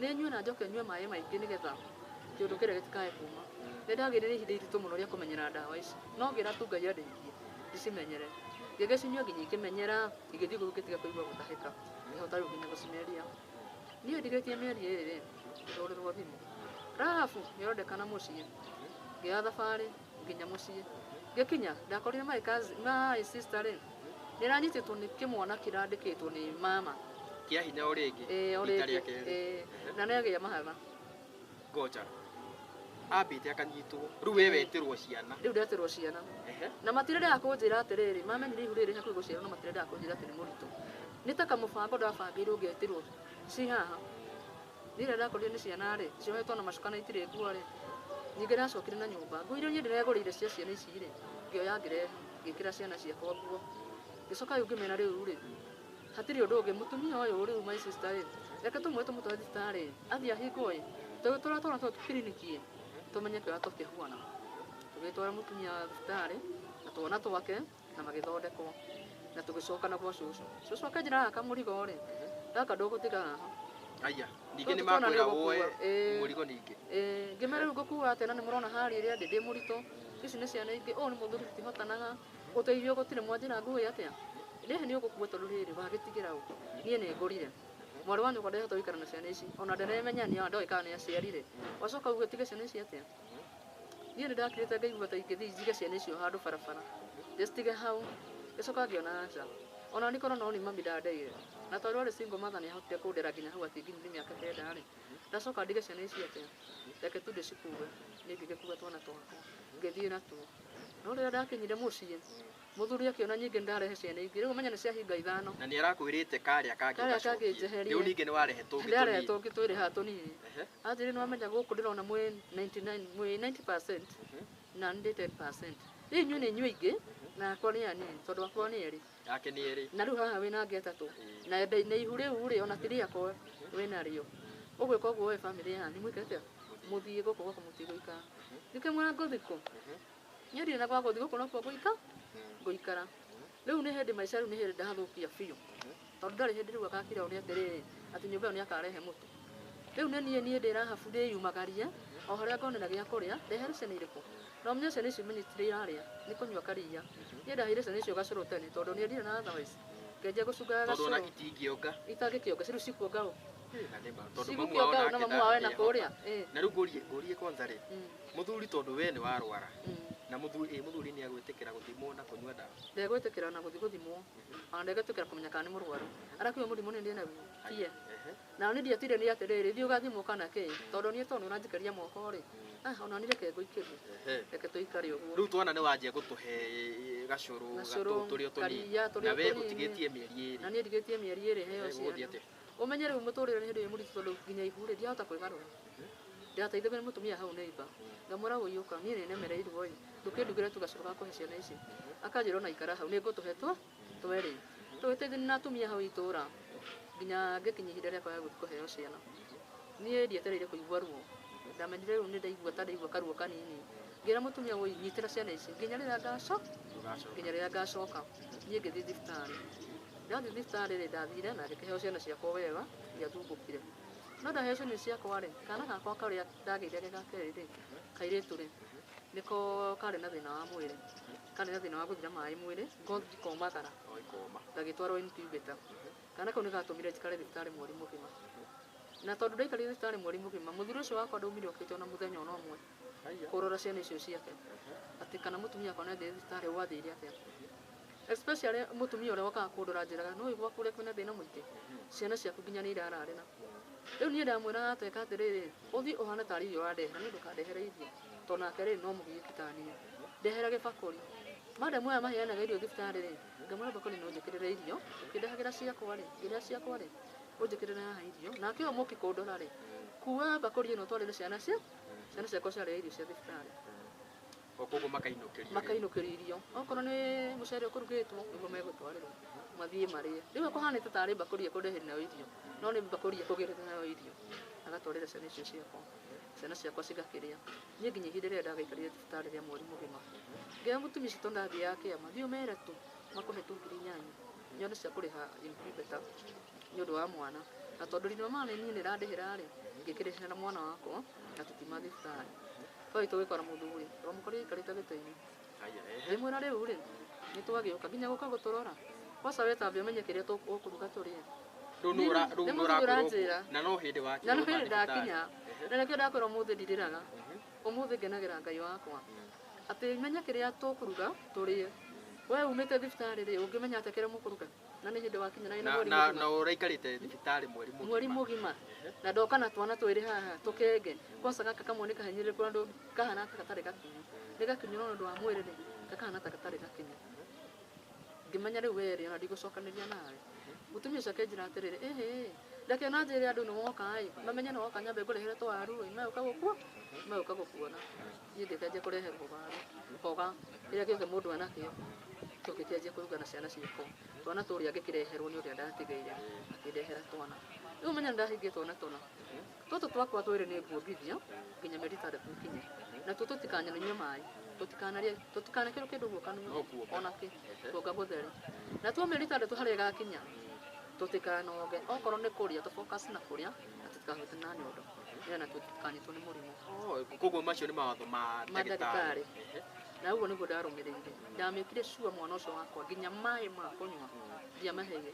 nĩ nyue na njoke nyue maĩ maingĩ nĩgetha kĩũndũ kĩrĩa gĩtikae kuma. Nĩ ndagĩire na ihinda iritũ mũno rĩa kũmenyera ndawa ici. No ngĩra tu Ngai andeithie, ndĩcimenyere. Ngĩgĩcinyua nginya ikĩmenyera, igĩthiĩ ũguo ngĩtiga kũigua gũtahĩka. Ngĩhota rĩu nginya gũcimeria. Niĩ ndigĩtie mĩeri ĩrĩ rĩ, ngĩhũrĩrwo thimũ. Rahabu nĩũrendekana mũciĩ. Ngĩoya thabarĩ nginya mũciĩ. Ngĩkinya ndakorire my cousin, my sister rĩ, nĩranyitĩtwo nĩ kĩmwana kĩrandĩkĩtwo nĩ mama. Kĩa hinya o rĩngĩ? Ĩĩ, o Rita rĩa rĩngĩ. kerĩ. Ĩĩ, na nĩagĩa mahatha. Ngoja. Ambĩte akanyitwo. Rĩu we wetĩrwo ciana. Rĩu ndetĩrwo ciana. Na matirendaga kũnjĩra atĩrĩrĩ, mamenyire ihu rĩrĩ hakuhĩ gũciarwo, no matirendaga kũnjĩra atĩ nĩ mũritũ. Nĩ ta kamũbango ndabangĩirwo ngetĩrwo ci haha. Niĩ rĩrĩa ndakorire nĩ ciana rĩ, ciohetwo na macuka na itirĩ nguo rĩ, ningĩ ndacokire na nyũmba. Nguo iria niĩ ndĩregũrĩire cia ciana ici rĩ, ngĩoya ngĩrehe, ngĩkĩra ciana ciakwa nguo. Ngĩcoka rĩu ngĩmera rĩu rĩ, hatirĩ ũndũ ũngĩ, mũtumia ũyũ rĩu my sister rĩ, reke tũmwe tũmũtware thibitarĩ, athiĩ ahingwo ĩ, tũgĩtwara twana tũtũ kiriniki ĩ, tũmenye kĩrĩa tũkĩhuana. Tũgĩtwara mũtumia thibitarĩ na twana twake na magĩthondekwo. Na tũgĩcoka na gwa cũcũ. Cũcũ akĩnjĩra gaka kamũrigo rĩ, gaka ndũgũtiga haha. Aya, ningĩ nĩ Tũtũ twana makwĩra nĩ woe ũgũkua. Ĩĩ. mũrigo ningĩ. Ĩĩ, ngĩmera rĩu ngũkua atĩa na nĩ mũrona harĩa ĩrĩa ndĩ ndĩ mũritũ. Ici nĩ ciana ingĩ, ũyũ nĩ mũthuri tũtihotanaga. Ũteithio gũtirĩ mwanjĩra ngue atĩa? Rĩhĩ nĩ ũgũkua tondũ rĩrĩ wagĩtigĩra ũ? Niĩ nĩ ngũrire. Mwarĩ wa nyũkwa ndahota gũikara na ciana ici. Ona ndaremenya nĩ ndoĩ kana nĩ aciarire. Wacoka uge ũtige ciana ici atĩa? Niĩ nĩ ndakirĩte ngaigua ta ingĩthiĩ njige ciana icio handũ barabara. Ndĩcitige hau. Ngĩcoka ngĩona aca. Ona nĩ korwo no nĩ mami ndandeire. Na tondũ arĩ single mother nĩ ahotire kũndera nginya hau atĩ nginyire mĩaka kenda rĩ. Ndacoka ndige ciana ici atĩa? Reke tu ndĩcikue. Niĩ ngĩgĩkua twana twakwa. Ngĩthiĩ natuo. No rĩrĩa ndakinyire mũciĩ, Mũthuri akĩona nyingĩ ndarehe ciana ingĩ rĩu menya nĩ ciahinga 5. Na nĩ arakwĩrĩte karĩa kangĩ Karĩa kangĩ ũgacokie. njeherie. Rĩu ningĩ nĩ warehe tũngĩ Ndarehe tũnini. tũngĩ twĩrĩ haha tũnini. Ehe. Anjĩrire nĩ wamenya gũkũ ndĩrona mwĩ 99 mwĩ 90% na nĩ 10%. Rĩu inyuĩ nĩ inyuĩ aingĩ na akwa nĩ anini tondũ akwa nĩ erĩ. Yake nĩ erĩ. Na rĩu haha wĩna angĩ 3. Na na ihu rĩu rĩ ona ti rĩakwa wĩnarĩo. Ũgwĩka ũguo we bamĩrĩ yanyu mwĩke atĩa? Mũthiĩ gũkũ gwakwa mũtigũikara. Ngĩkĩmwĩra ngũthiĩ kũ? Niĩ ndirĩ na gwa gũthiĩ gũkũ nokuo ngũikara. Ngũikara. Rĩu nĩ hĩndĩ maica rĩu nĩ hĩndĩ ndathũkia biũ. Tondũ ndarĩ hĩndĩ rĩu agakira ũrĩa atĩrĩrĩ atĩ nyũmba ĩyo nĩ akarehe mũtu. Rĩu nĩ niĩ niĩ ndĩ rahabu ndĩyumagarie o harĩa ngonera gĩa kũrĩa ndehere ciana irĩkũ. Na ũmenye ciana icio menye itirĩ irarĩa nĩ kũnyua karia. Niĩ ndaheire ciana icio gacũrũ tene tondũ niĩ ndirĩ na otherwise. Ngĩanjia gũcungaga Tondũ ona gacũrũ. itingĩonga. Itangĩkĩonga rĩu cikuonga ũ? Na nĩ ma, tondũ mamu wao Cigũkĩonga ũ na nake mamu wao ena ndangĩhota. kũrĩa? Ĩ. Na rĩu ngũrie kwanza rĩ, mũthuri tondũ we nĩ warwara. Na mũthuri nĩ agwĩtĩkĩra gũthimwo na kũnyua ndawa. Ndegwĩtĩkĩra na gũthiĩ gũthimwo. Ona ndegwĩtĩkĩra kũmenya kana nĩ mũrwaru. Arakiuga mũrimũ nĩ ndĩ naguo. Tiye. Na niĩ ndiatire nĩ atĩrĩrĩ thiĩ ũgathimwo kana kĩ tondũ niĩ tondũ nĩ ũranjikĩria moko rĩ. Ona niĩ reke ngũikĩrie. Reke tũikare ũguo. Rĩu twana nĩ wanjia gũtũhe gacũrũ, Gacũrũ, tũrĩ o tũnini. karia, tũrĩ o Na we tũnini. ũtigĩtie mĩeri ĩrĩ. Na niĩ ndigĩtie mĩeri ĩrĩ heo Gũgũthiĩ ciana. atĩa? Ũmenye rĩu mũtũrĩre nĩ hĩndĩ ĩrĩ mũritũ tondũ nginya ihu rĩ ndiahota kwĩgarũra. Ndateithagio nĩ mũtumia hau neighbor. Ngamwĩra ũyũ ũka niĩ nĩ nemereirwo ĩ ndũkĩndugĩre tu gacũrũ ga kũhe ciana ici. Akanjĩra ona ikara hau nĩ ngũtũhe twerĩ. Tũgĩteithania na atumia hau itũra nginya ngĩkinyia ihinda rĩakwa rĩa gũthiĩ kũheo ciana. Niĩ ndietereire kũigua ruo. Ndamenyire rĩu nĩ ndaigua ta ndaigua karuo kanini. Ngĩra mũtumia ũyũ nyitĩra ciana ici nginya rĩrĩa ngacoka. Nginya rĩrĩa ngacoka. Niĩ ngĩthiĩ thibitarĩ. Ndathiĩ thibitarĩ rĩ ndathire na ngĩkĩheo ciana ciakwa wega ndiathumbũkire. No ndaheo ciana ciakwa rĩ kana gakwa karĩa ndagĩire ge ga kerĩ rĩ kairĩtu rĩ nĩko karĩ na thĩna wa mwĩrĩ. Karĩ na thĩna wa gũthira maĩ mwĩrĩ ngothi ĩkomagara. O ĩkoma. Gagĩtwarwo incubator. Kana kau nĩ gatũmire njikare thibitarĩ mweri mũgima. Na tondũ ndaikarire thibitarĩ mweri mũgima mũthuri ũcio wakwa ndaumire okĩte ona mũthenya ona ũmwe kũrora ciana icio ciake. Atĩ kana mũtumia wakwa nĩ athiĩ thibitarĩ gwathire atĩa. Especially mũtumia ũrĩa wokaga kũndora anjĩraga no ũĩ gwaku ũrĩa kwĩna thĩna mũingĩ. Ciana ciaku nginya nĩ irararĩra. Rĩu niĩ ndamwĩraga ateka atĩrĩrĩ ũthiĩ ũhane tarĩ irio ũrandehera niĩ ndũkandehere irio. Tondũ nake rĩ no mũgiĩki ta niĩ. Ndehera gĩbakũri. Madam aya maheanaga irio thibitarĩ rĩ ngamwĩra bakũri no njĩkĩrĩre irio ũkĩndehagĩra ciakwa rĩ ngĩrĩa ciakwa rĩ ũnjĩkĩrĩre haha irio nake ũyũ mũki kũndora rĩ kua bakũri ĩno ũtwarĩre ciana cia ciana ciakwa ciarĩa irio cia thibitarĩ. O koguo makainũkĩrio. Makainũkĩrio irio. Okorwo nĩ mũcere ũkũrugĩtwo nĩguo megũtwarĩrwo mathiĩ marĩe. Rĩu ekũhanĩte tarĩ bakũri ekũndehere nayo irio no nĩ bakũri ekũgĩrĩte nayo irio agatwarĩra ciana icio ciakwa. Ciana ciakwa cigakĩrĩa. Niĩ nginya ihinda rĩrĩa ndagaikarire thibitarĩ rĩa mweri mũgima. Ngĩra mũtumia ũcio tondũ ndathiaga kĩama thiĩ ũmere tu makũhe tu 8,000 nyone cia kũrĩha incubator nĩ ũndũ wa mwana. Na tondũ riri mama nĩ niĩ nĩrandĩhĩra rĩ ngĩkĩrĩhĩra mwana wakwa na tũkiuma thibitarĩ. Twathiĩ tũgĩkora mũthuri twamũkorire aikarĩte gĩtĩ-inĩ. Ngĩmwĩra rĩu rĩ nĩ twagĩũka nginya gũka gũtũrora. Kwanza we tambe ũmenye kĩrĩa ũkũruga tũrĩe. Rĩu nĩ Nĩ rĩu nĩ mũthuri ũrakwĩrwo ũranjĩra. ũguo. Na no hĩndĩ wakinya Na no uma hĩndĩ thibitarĩ. ndakinya. Na nĩkĩo ndakwĩra ũmũthĩ ndirĩraga. Ũmũthĩ ngenagĩra Ngai wakwa. Atĩ menye kĩrĩa tũkũruga tũrĩe. We umĩte thibitarĩ rĩ ũngĩmenya atĩa kĩrĩa mũkũruga? Na nĩ hĩndĩ wakinya na wĩna mweri mũgima. Na ũraikarĩte thibitarĩ mweri mũgima. Mweri mũgima. Na ndoka na twana twĩrĩ haha tũkenge. Kwanza gaka kamwe nĩ kahinyĩrĩrĩku na kahana ta gatarĩ gakinyu. Nĩ gakinyu no nĩ ũndũ wa mwĩrĩ rĩ gakahana ta gatarĩ gakinyu. Ngĩmenya rĩu we rĩ ona ndigũcokanĩria nawe. Mũtumia ũcio akĩnjĩra atĩrĩrĩ ĩhĩ ndakĩona njĩre andũ nĩ woka ĩ mamenye nĩ woka nyambe ngũrehere twaru ĩ megũka gũkuo megũka gũkuona. Niĩ ngĩkĩanjia kũreherwo waru mboga kĩrĩa gĩothe mũndũ enakĩo tũgĩkĩanjia kũruga na ciana ciakwa. Twana tũrĩa ngĩkĩreherwo nĩ ũrĩa ndatigĩire akĩndehera twana. Rĩu ũmenye nĩ ndahingia twana tũna. Tũtũ twakwa twĩrĩ nĩ nguongithia nginya mĩeri 6 ĩkinye. Natuo tũtikananyue maĩ tũtikanarĩe tũtikanekĩrwo kĩndũ guo kanua No kuonga. ona kĩ kuonga gũtheri. Natuo mĩeri 6 harĩa ĩgakinya tũtikanonge okorwo nĩ kũrĩa tũ focus na kũrĩa na tũtikahutanie na nyondo nĩgetha natuo tũtikanyitwo nĩ mũrimũ. Koguo macio nĩ mawatho ma Ma ndagĩtarĩ. ndagĩtarĩ. Na ũguo nĩguo ndarũmĩrĩire. Ndamĩkire sure mwana ũcio wakwa nginya maĩ ma kũnyua ndiamaheire.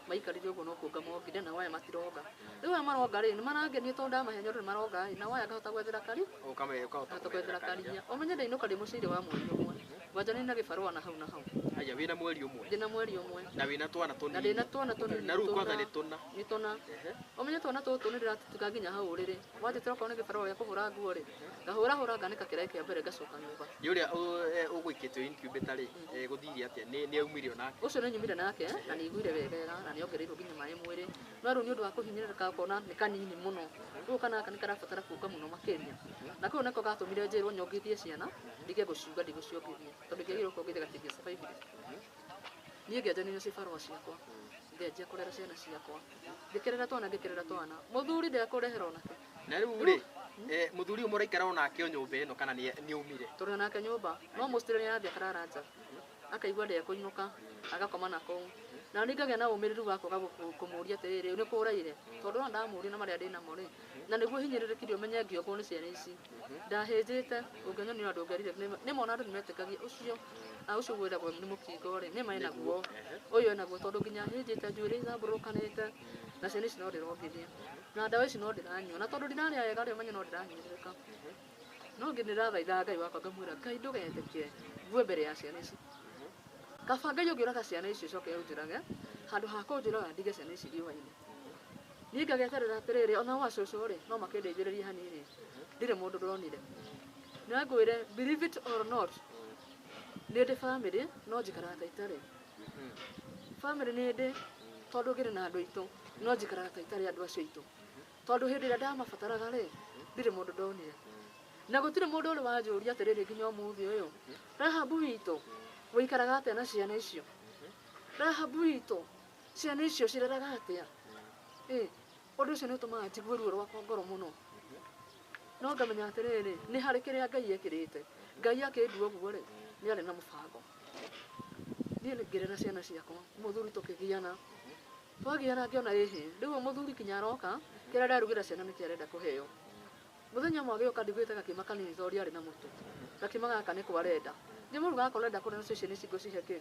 Maikarire ũguo no kuonga mongire na waya matironga. Rĩu aya maronga rĩ nĩ marangenia tondũ ndamahe nyondo nĩ maronga ĩ na waya ngahota gwethera kari. Ũkahota Ngahota gwethera karia. Ũmenye ndainũka ndĩ mũciire wa mweri ũmwe. Ngwanjania na gĩbarũa na hau na hau. Aya wĩna mweri ũmwe. Ndĩna mweri ũmwe. Na wĩna twana tũnini. Na ndĩna twana tũnini. Na rĩu kwanza nĩ tũna. Nĩ tũna. Ũmenye twana tũtũ nĩ ndĩratũtiga nginya hau ũrĩrĩ. Wanjĩtĩra okorwo nĩ gĩbarũa gĩa kũhũra nguo rĩ, ngahũra hũra nganĩka kĩraĩ kĩa mbere ngacoka nyũmba. Nĩ ũrĩa ũgũikĩtio incubator rĩ, gũthire atĩa? Nĩ aumire onake? Ũcio nĩ nyumire nake na nĩ aiguire wegega na nĩ ongereirwo nginya maĩ mwĩrĩ. No rĩu nĩ ũndũ wa kũhinyĩrĩrĩka ũkona nĩ kanini mũno. Rĩu kana gaka nĩ karabatara kuonga mũno makĩria. Na kũu nĩko gatũmire njĩrwo nyongithie ciana, ndige gũciunga ndigũciongithia. Tondũ ingĩagĩrĩirwo kuongithia gatingĩ survive. Niĩ ngĩanjania na cibarũa ciakwa. Ngĩanjia kũrera ciana ciakwa. Ngĩkĩrera twana ngĩkĩrera twana. Mũthuri ndekũrehera onake. Na rĩu rĩ, mũthuri ũyũ mũraikara onake o nyũmba ĩno kana nĩ aumire? Tũrĩ onake nyũmba. No mũcitĩre nĩ arathiĩ akarara nja. Akaigua ndekũinũka, agakoma na kũu. Na niĩ ngagĩa na ũmĩrĩru wa kwaga kũmũria atĩrĩrĩ, nĩ kũraire? Tondũ ona ndamũria na marĩa ndĩnamo rĩ, na nĩguo hinyĩrĩrĩkire ũmenye ngĩongwo nĩ ciana ici. Ndahĩnjĩte, ũngĩnyonire andũ ũngĩarire, nĩ mona andũ nĩ metĩkagia ũcio, ũcio wĩragwo nĩ mũkingo rĩ, nĩ ma enaguo. Ũyũ enaguo tondũ nginya hĩnjĩte njuĩrĩ itambũrũkanĩte, na ciana ici no ndĩrongithia. Na ndawa ici no ndĩranyua, na tondũ ndirarĩa wega rĩ, ũmenye no ndĩrahinyĩrĩrĩka. No ngĩ ndĩrathaitha Ngai wakwa ngamwĩra, Ngai ndũgetĩkie ngue mbere ya ciana ici. Kaba Ngai ũngĩũraga ciana ici ũcoke ũnjũrage, handũ ha kũnjũraga ndige ciana ici riũa-inĩ. Niĩ ngageterera atĩrĩrĩ, ona gwa cũcũ rĩ, no makĩndeithĩrĩrie hanini. Ndirĩ mũndũ ndonire. Na ngwĩre, believe it or not, nĩ ndĩ family, no njikaraga ta itarĩ. Family nĩ ndĩ, tondũ ngĩrĩ na andũ aitũ, no njikaraga ta itarĩ andũ acio aitũ. Tondũ hĩndĩ ĩrĩa ndamabataraga rĩ, ndirĩ mũndũ ndonire. Na gũtirĩ mũndũ ũrĩ wanjũria atĩrĩrĩ nginya ũmũthĩ ũyũ, Rahabu witũ, ũikaraga atĩa na ciana icio? Rahabu witũ, ciana icio cireraga atĩa? Ũndũ ũcio nĩ ũtũmaga njigue ruo rwakwa ngoro mũno. No ngamenya atĩrĩrĩ, nĩ harĩ kĩrĩa Ngai ekĩrĩte. Ngai akĩndua ũguo rĩ, nĩ arĩ na mũbango. Niĩ ngĩrera ciana ciakwa, mũthuri tũkĩgiana. Twagiana ngĩona ĩhĩ, rĩu mũthuri kinya aroka, kĩrĩa ndarugĩra ciana nĩkĩo arenda kũheo. Mũthenya ũmwe agĩũka ndigwĩte gakima kanini tondũ ndiarĩ na mũtu. Gakima gaka nĩko arenda. Ngĩmũruga gaka ũrenda kũrĩa nacio ciana ici ngũcihe kĩ?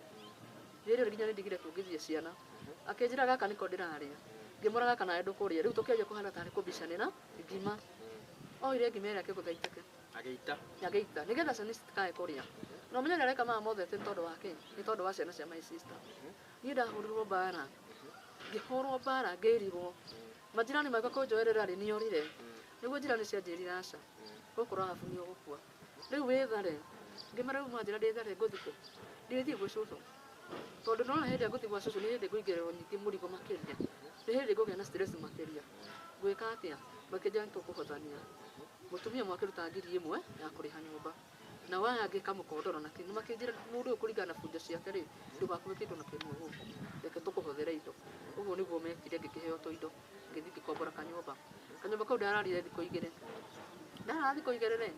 Rĩrĩ nginya nĩ ndigire kuongithia ciana. Akĩnjĩra gaka nĩko ndĩrarĩa. Ngĩmwĩra gaka nawe ndũkũrĩa. Rĩu tũkĩanjia kũhana tarĩ kũbicanĩra ngima. Oire ngima ĩrĩa akĩgũtha iteke. Agĩita. Agĩita. Nĩgetha ciana ici citikae kũrĩa. Na ũmenye nĩ areka maya mothe atĩ nĩ tondũ wa kĩ? Nĩ tondũ wa ciana cia my sister. Niĩ ndahũrirwo mbara. Ngĩhũrwo mbara ngĩrigwo. Majirani magĩũka kũnjoerera rĩ, nĩorire. Nĩguo njirani cianjĩrire aca. Gũkũ Rahabu nĩ ũgũkua. Rĩu wĩthare. Ngĩmera rĩu mwanjĩra ndĩthare ngũthiĩ kũ? Ndĩthiĩ gwĩ cũcũ. Tondũ ndona hĩndĩ ĩrĩa ngũthiĩ gwa cũcũ nĩ hĩndĩ ngũingĩrĩrwo nyingĩ mũrigo makĩria. Nĩ hĩndĩ ngũgĩa na stress makĩria. Ngwĩka atĩa? Makĩnjĩra nĩtũkũhotania. Mũtumia ũmwe akĩruta 1,000 ya kũrĩha nyũmba. Na aya angĩ kamũkondoro na kĩ. Makĩnjĩra mũndũ ũyũ kũringana na bunjo ciake rĩ, ndũgakue kĩndũ na kĩmwe gũkũ. Reke tũkũhothere indo. Ũguo nĩguo mekire ngĩkĩheo tũindo. Ngĩthiĩ ngĩkombora kanyũmba. Kanyũmba kau ndararire thikũ igĩrĩ. Ndarara thikũ igĩrĩ rĩ,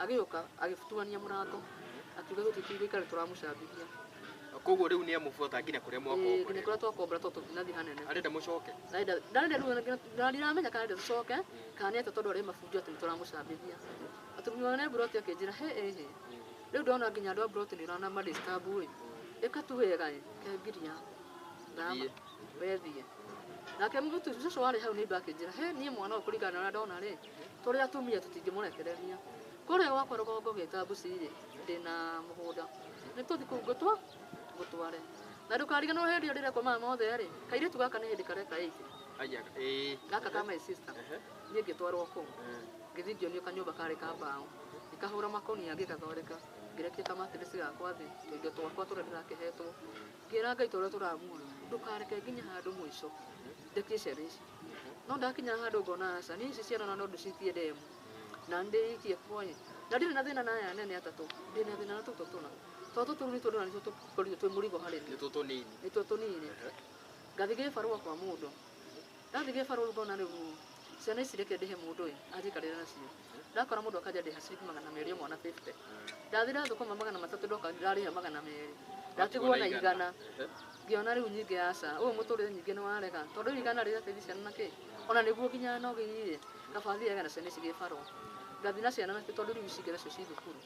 agĩũka agĩtuania mũrango. Akiuga gũtirĩ gũikara tũramũcambithia. Koguo rĩu nĩ amũbuata nginya kũrĩa mwakombora. Nginya kũrĩa twakombora tondũ tũtinathiĩ hanene. Arenda mũcoke? Ndarenda rĩu, na ndiramenya kana arenda tũcoke, kana nĩ atĩa tondũ arĩ mabunjo atĩ nĩtũramũcambithia. Atumia one mburoti akĩnjĩra, he ĩhĩ. Rĩu ndona nginya andũ a mburoti nĩ ũrona ma disturb ĩ. Ĩka tu wega ĩ, ke ngiri yaku. Thama, wethiĩ. Nake mũtu cũcũ warĩ hau neighbor akĩnjĩra, he niĩ mwana ũyũ kũringana na ũrĩa ndona rĩ, tũrĩ atumia tũtingĩmũrekereria. Kũrĩa gwakwa rũgongo gĩtambuci rĩ, ndĩna mũgũnda. Nĩ tũthiĩ kũu ngũtware. Na ndũkariganĩrwo hĩndĩ ĩyo ndĩrekwo maya mothe rĩ, kairĩtu gaka nĩ hĩndĩ kareka 8. Aya, ĩĩ. Gaka ka my sister. Niĩ ngĩtwarwo kũu. Ngĩthiĩ ngĩonio kanyũmba karĩ ka mbaũ. Ngĩkahũra makũnia ngĩgathondeka. Ngĩrekia kamatirĩci gakwa thĩ, tũindo twakwa tũrĩa ndĩrakĩhetwo. Ngĩra Ngai tũrĩa tũramuoya, ndũkareke nginye handũ mũico. Ndekie ciana ici. No ndakinya handũ ngona aca, niĩ ici ciana no ndĩcikie ndemu. Na ndĩikie kuoĩ. Na ndirĩ na thĩna na aya nene atatũ. Ndĩna thĩna na tũtũ tũna. Tondũ tũtũ nĩtwo ndĩrona nĩtwo tũkorirwo twĩ mũrigo harĩ niĩ. Nĩ tũtũ nini. Nĩ tũtũ nini. Ngathiĩ gĩbarũa kwa mũndũ. Ndathiĩ gĩbarũa ngona rĩu ciana ici reke ndĩhe mũndũ ĩ, anjikarĩre nacio. Ndakora mũndũ akanja ndĩha ciringi 200 mwana 50. Ndathira thũkũma 300 ndoka ndarĩha 200. Ndatigwo na 100. Ngĩona rĩu nyingĩ aca, ũyũ mũtũrĩre nyingĩ nĩ warega. Tondũ rĩu 100 rĩrateithia ciana na kĩ? Ona nĩguo nginya no gĩire. Kaba thiaga na ciana ici gĩbarũa. Ngathiĩ na ciana nacio tondũ rĩu ici ingĩ nacio ci thukuru.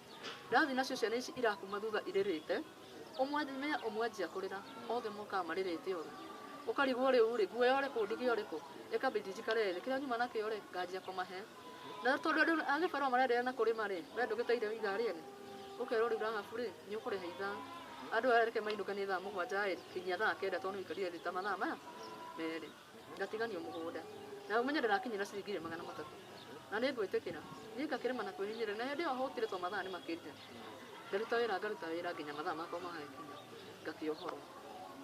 Ndathiĩ nacio ciana ici irakuma thutha irĩrĩte. Ũmwe menya ũmwe anjia kũrĩra, othe mokaga marĩrĩte othe. Ũkarigwo rĩu rĩ, nguoya ũrĩkũ ndige ũrĩkũ. Ĩkambindi njikare thĩ, kĩrĩa nyuma nakĩo rĩ, nganjia kũmahe. Na tondũ andũ a gĩbarũa marenderea na kũrĩma rĩ, we ndũgĩteire ithaa rĩene. Ũkerwo rĩu Rahabu rĩ, nĩ ũkũrĩha ithaa. Andũ aya reke mainũke nĩ thaa 7 ĩ, kinyia thaa 9 tondũ nĩ ũikarire thĩ ta mathaa maya 2. Ngatiganio mũgũnda. Na ũmenye ndĩrakinyĩra ciringi 300. Na nĩ ngwĩtĩkĩra. Niĩ ngakĩrĩma na kwĩhinyĩrĩria. Na hĩndĩ ĩyo hũtire to mathaa nĩ makĩrire. Ngaruta wĩra ngaruta wĩra nginya mathaa makwa magagĩkinya. Ngakĩohorwo.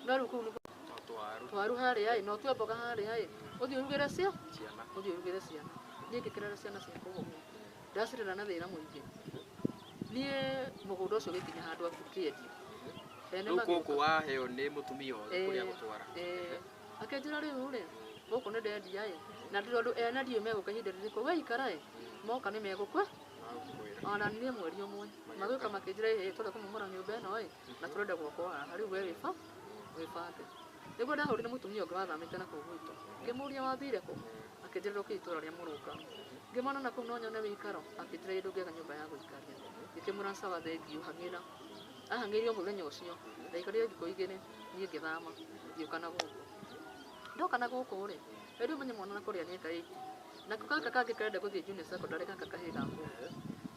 No rĩu kũu nĩkuo Twaru. Twaru harĩa ĩ, na ũtue mboga harĩa ĩ, ũthiĩ ũrugĩre cia? Ciana. Ũthiĩ ũrugĩre ciana. Niĩ ngĩkĩrera ciana ciakwa ũguo. Ndacirera na thĩna mũingĩ. Niĩ mũgũnda ũcio ũgĩkinya handũ ũkĩendio. Ene Rĩu magĩũka. gũkũ waheo nĩ mũtumia ũyũ kũrĩa gũtwara. Akĩnjĩra rĩu rĩ, gũkũ nĩ ndendia ĩ, na tondũ ene ndiũĩ megũka ihinda rĩrĩkũ, we ikara ĩ, moka nĩ megũkwe. Ona niĩ mweri ũmwe. Magĩũka makĩnjĩra ĩ, tũrenda kũmomora nyũmba ĩno ĩ, na tũrenda gwakwo haha, rĩu we wĩbange. Nĩguo ndahũrire mũtumia ũngĩ wathamĩte na kũu gwitũ. Ngĩmũria wathire kũ? Akĩnjĩra ndokire itũra rĩa Mũrũnga. Ngĩmwona na kũu no nyone wĩikaro, akĩnjĩra ĩ ndũngĩaga nyũmba ya gũikaria. Ngĩkĩmwĩra sawa thengiũ hang'ĩra. Ahang'ĩire o mũthenya ũcio. Ndaikarire thikũ 2 niĩ ngĩthama, ngĩũka na gũkũ. Ndoka na gũkũ rĩ, rĩu ũmenye mwana na kũrĩa nĩeka 8. Nako gaka kangĩ karenda gũthiĩ junior secondary gaka kahĩĩ gakwa.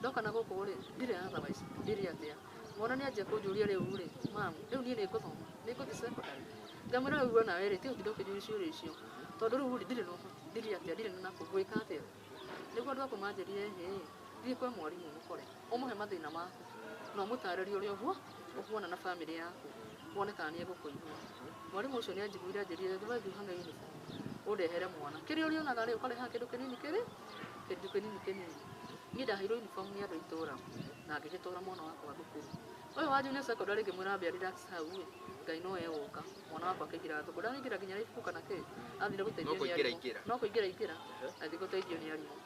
Ndoka na gũkũ rĩ, ndirĩ otherwise, ndirĩ atĩa. Mwana nĩ anjia kũnjũria rĩu rĩ, mamu, rĩu niĩ nĩ ngũthoma, nĩ ngũthiĩ secondary. Ngamwĩra rĩu onawe rĩ, tiga gũtinda ũkĩnjũria ciũria icio. Tondũ rĩu rĩ, ndirĩ na ũhoti, ndirĩ atĩa, ndirĩ na nakũ, ngwĩka atĩa? Nĩguo andũ akwa manjĩrire hĩ, thiĩ kwĩ mwarimũ ũmũkore, ũmũhe mathĩna maku, na ũmũtarĩrie ũrĩa ũhuana na bamĩrĩ yaku, wone kana nĩ egũkũigua. Mwarimũ ũcio nĩ anjiguire anjĩrire, we thiĩ ũhang'e uniform, ũndehere mwana. Kĩrĩa ũrĩonaga rĩ, ũkarehaga kĩndũ kĩnini kĩrĩ, kĩndũ kĩnini kĩnini. Niĩ ndaheirwo uniform nĩ andũ a itũũra, na ngĩgĩtwara mwana wakwa thukuru. Ũyũ wa junior secondary ngĩmwĩra ambe relax hau ĩ, Ngai no egũka. Mwana wakwa akĩingĩra thukuru. Ndaraingĩra nginya ibuku kana kĩ, athire gũteithio No nĩ kũingĩra arimũ. ingĩra. No kũingĩra ingĩra, athiĩ gũteithio nĩ arimũ.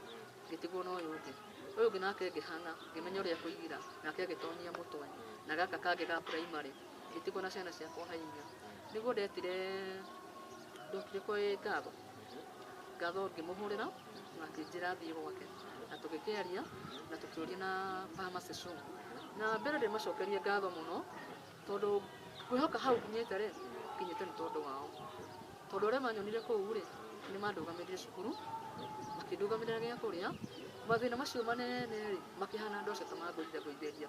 Ngĩtigwo na ũyũ ũngĩ. Ũyũ ũngĩ nake ngĩhang'a, ngĩmenya ũrĩa kũigira, nake agĩtonyia mũtwe. Na gaka kangĩ ga primary, ngĩtigwo na ciana ciakwa hainya. Nĩguo ndetire, ndokire kwĩ Ngatho. Ngatho ngĩmũhũrĩra, na akĩnjĩra thiĩ gwake. Na tũgĩkĩaria, na tũkĩũria na Pharmacy Show. Na mbere ndĩmacokerie ngatho mũno, tondũ kwĩhoka hau nginyĩte rĩ, nginyĩte nĩ tondũ wao. Tondũ arĩa manyonire kũu rĩ, nĩ mandũgamĩrire cukuru, makĩndũgamĩrĩra gĩa kũrĩa, mathĩna macio manene rĩ, makĩhana andũ acio ta mangũithia ngũithĩria.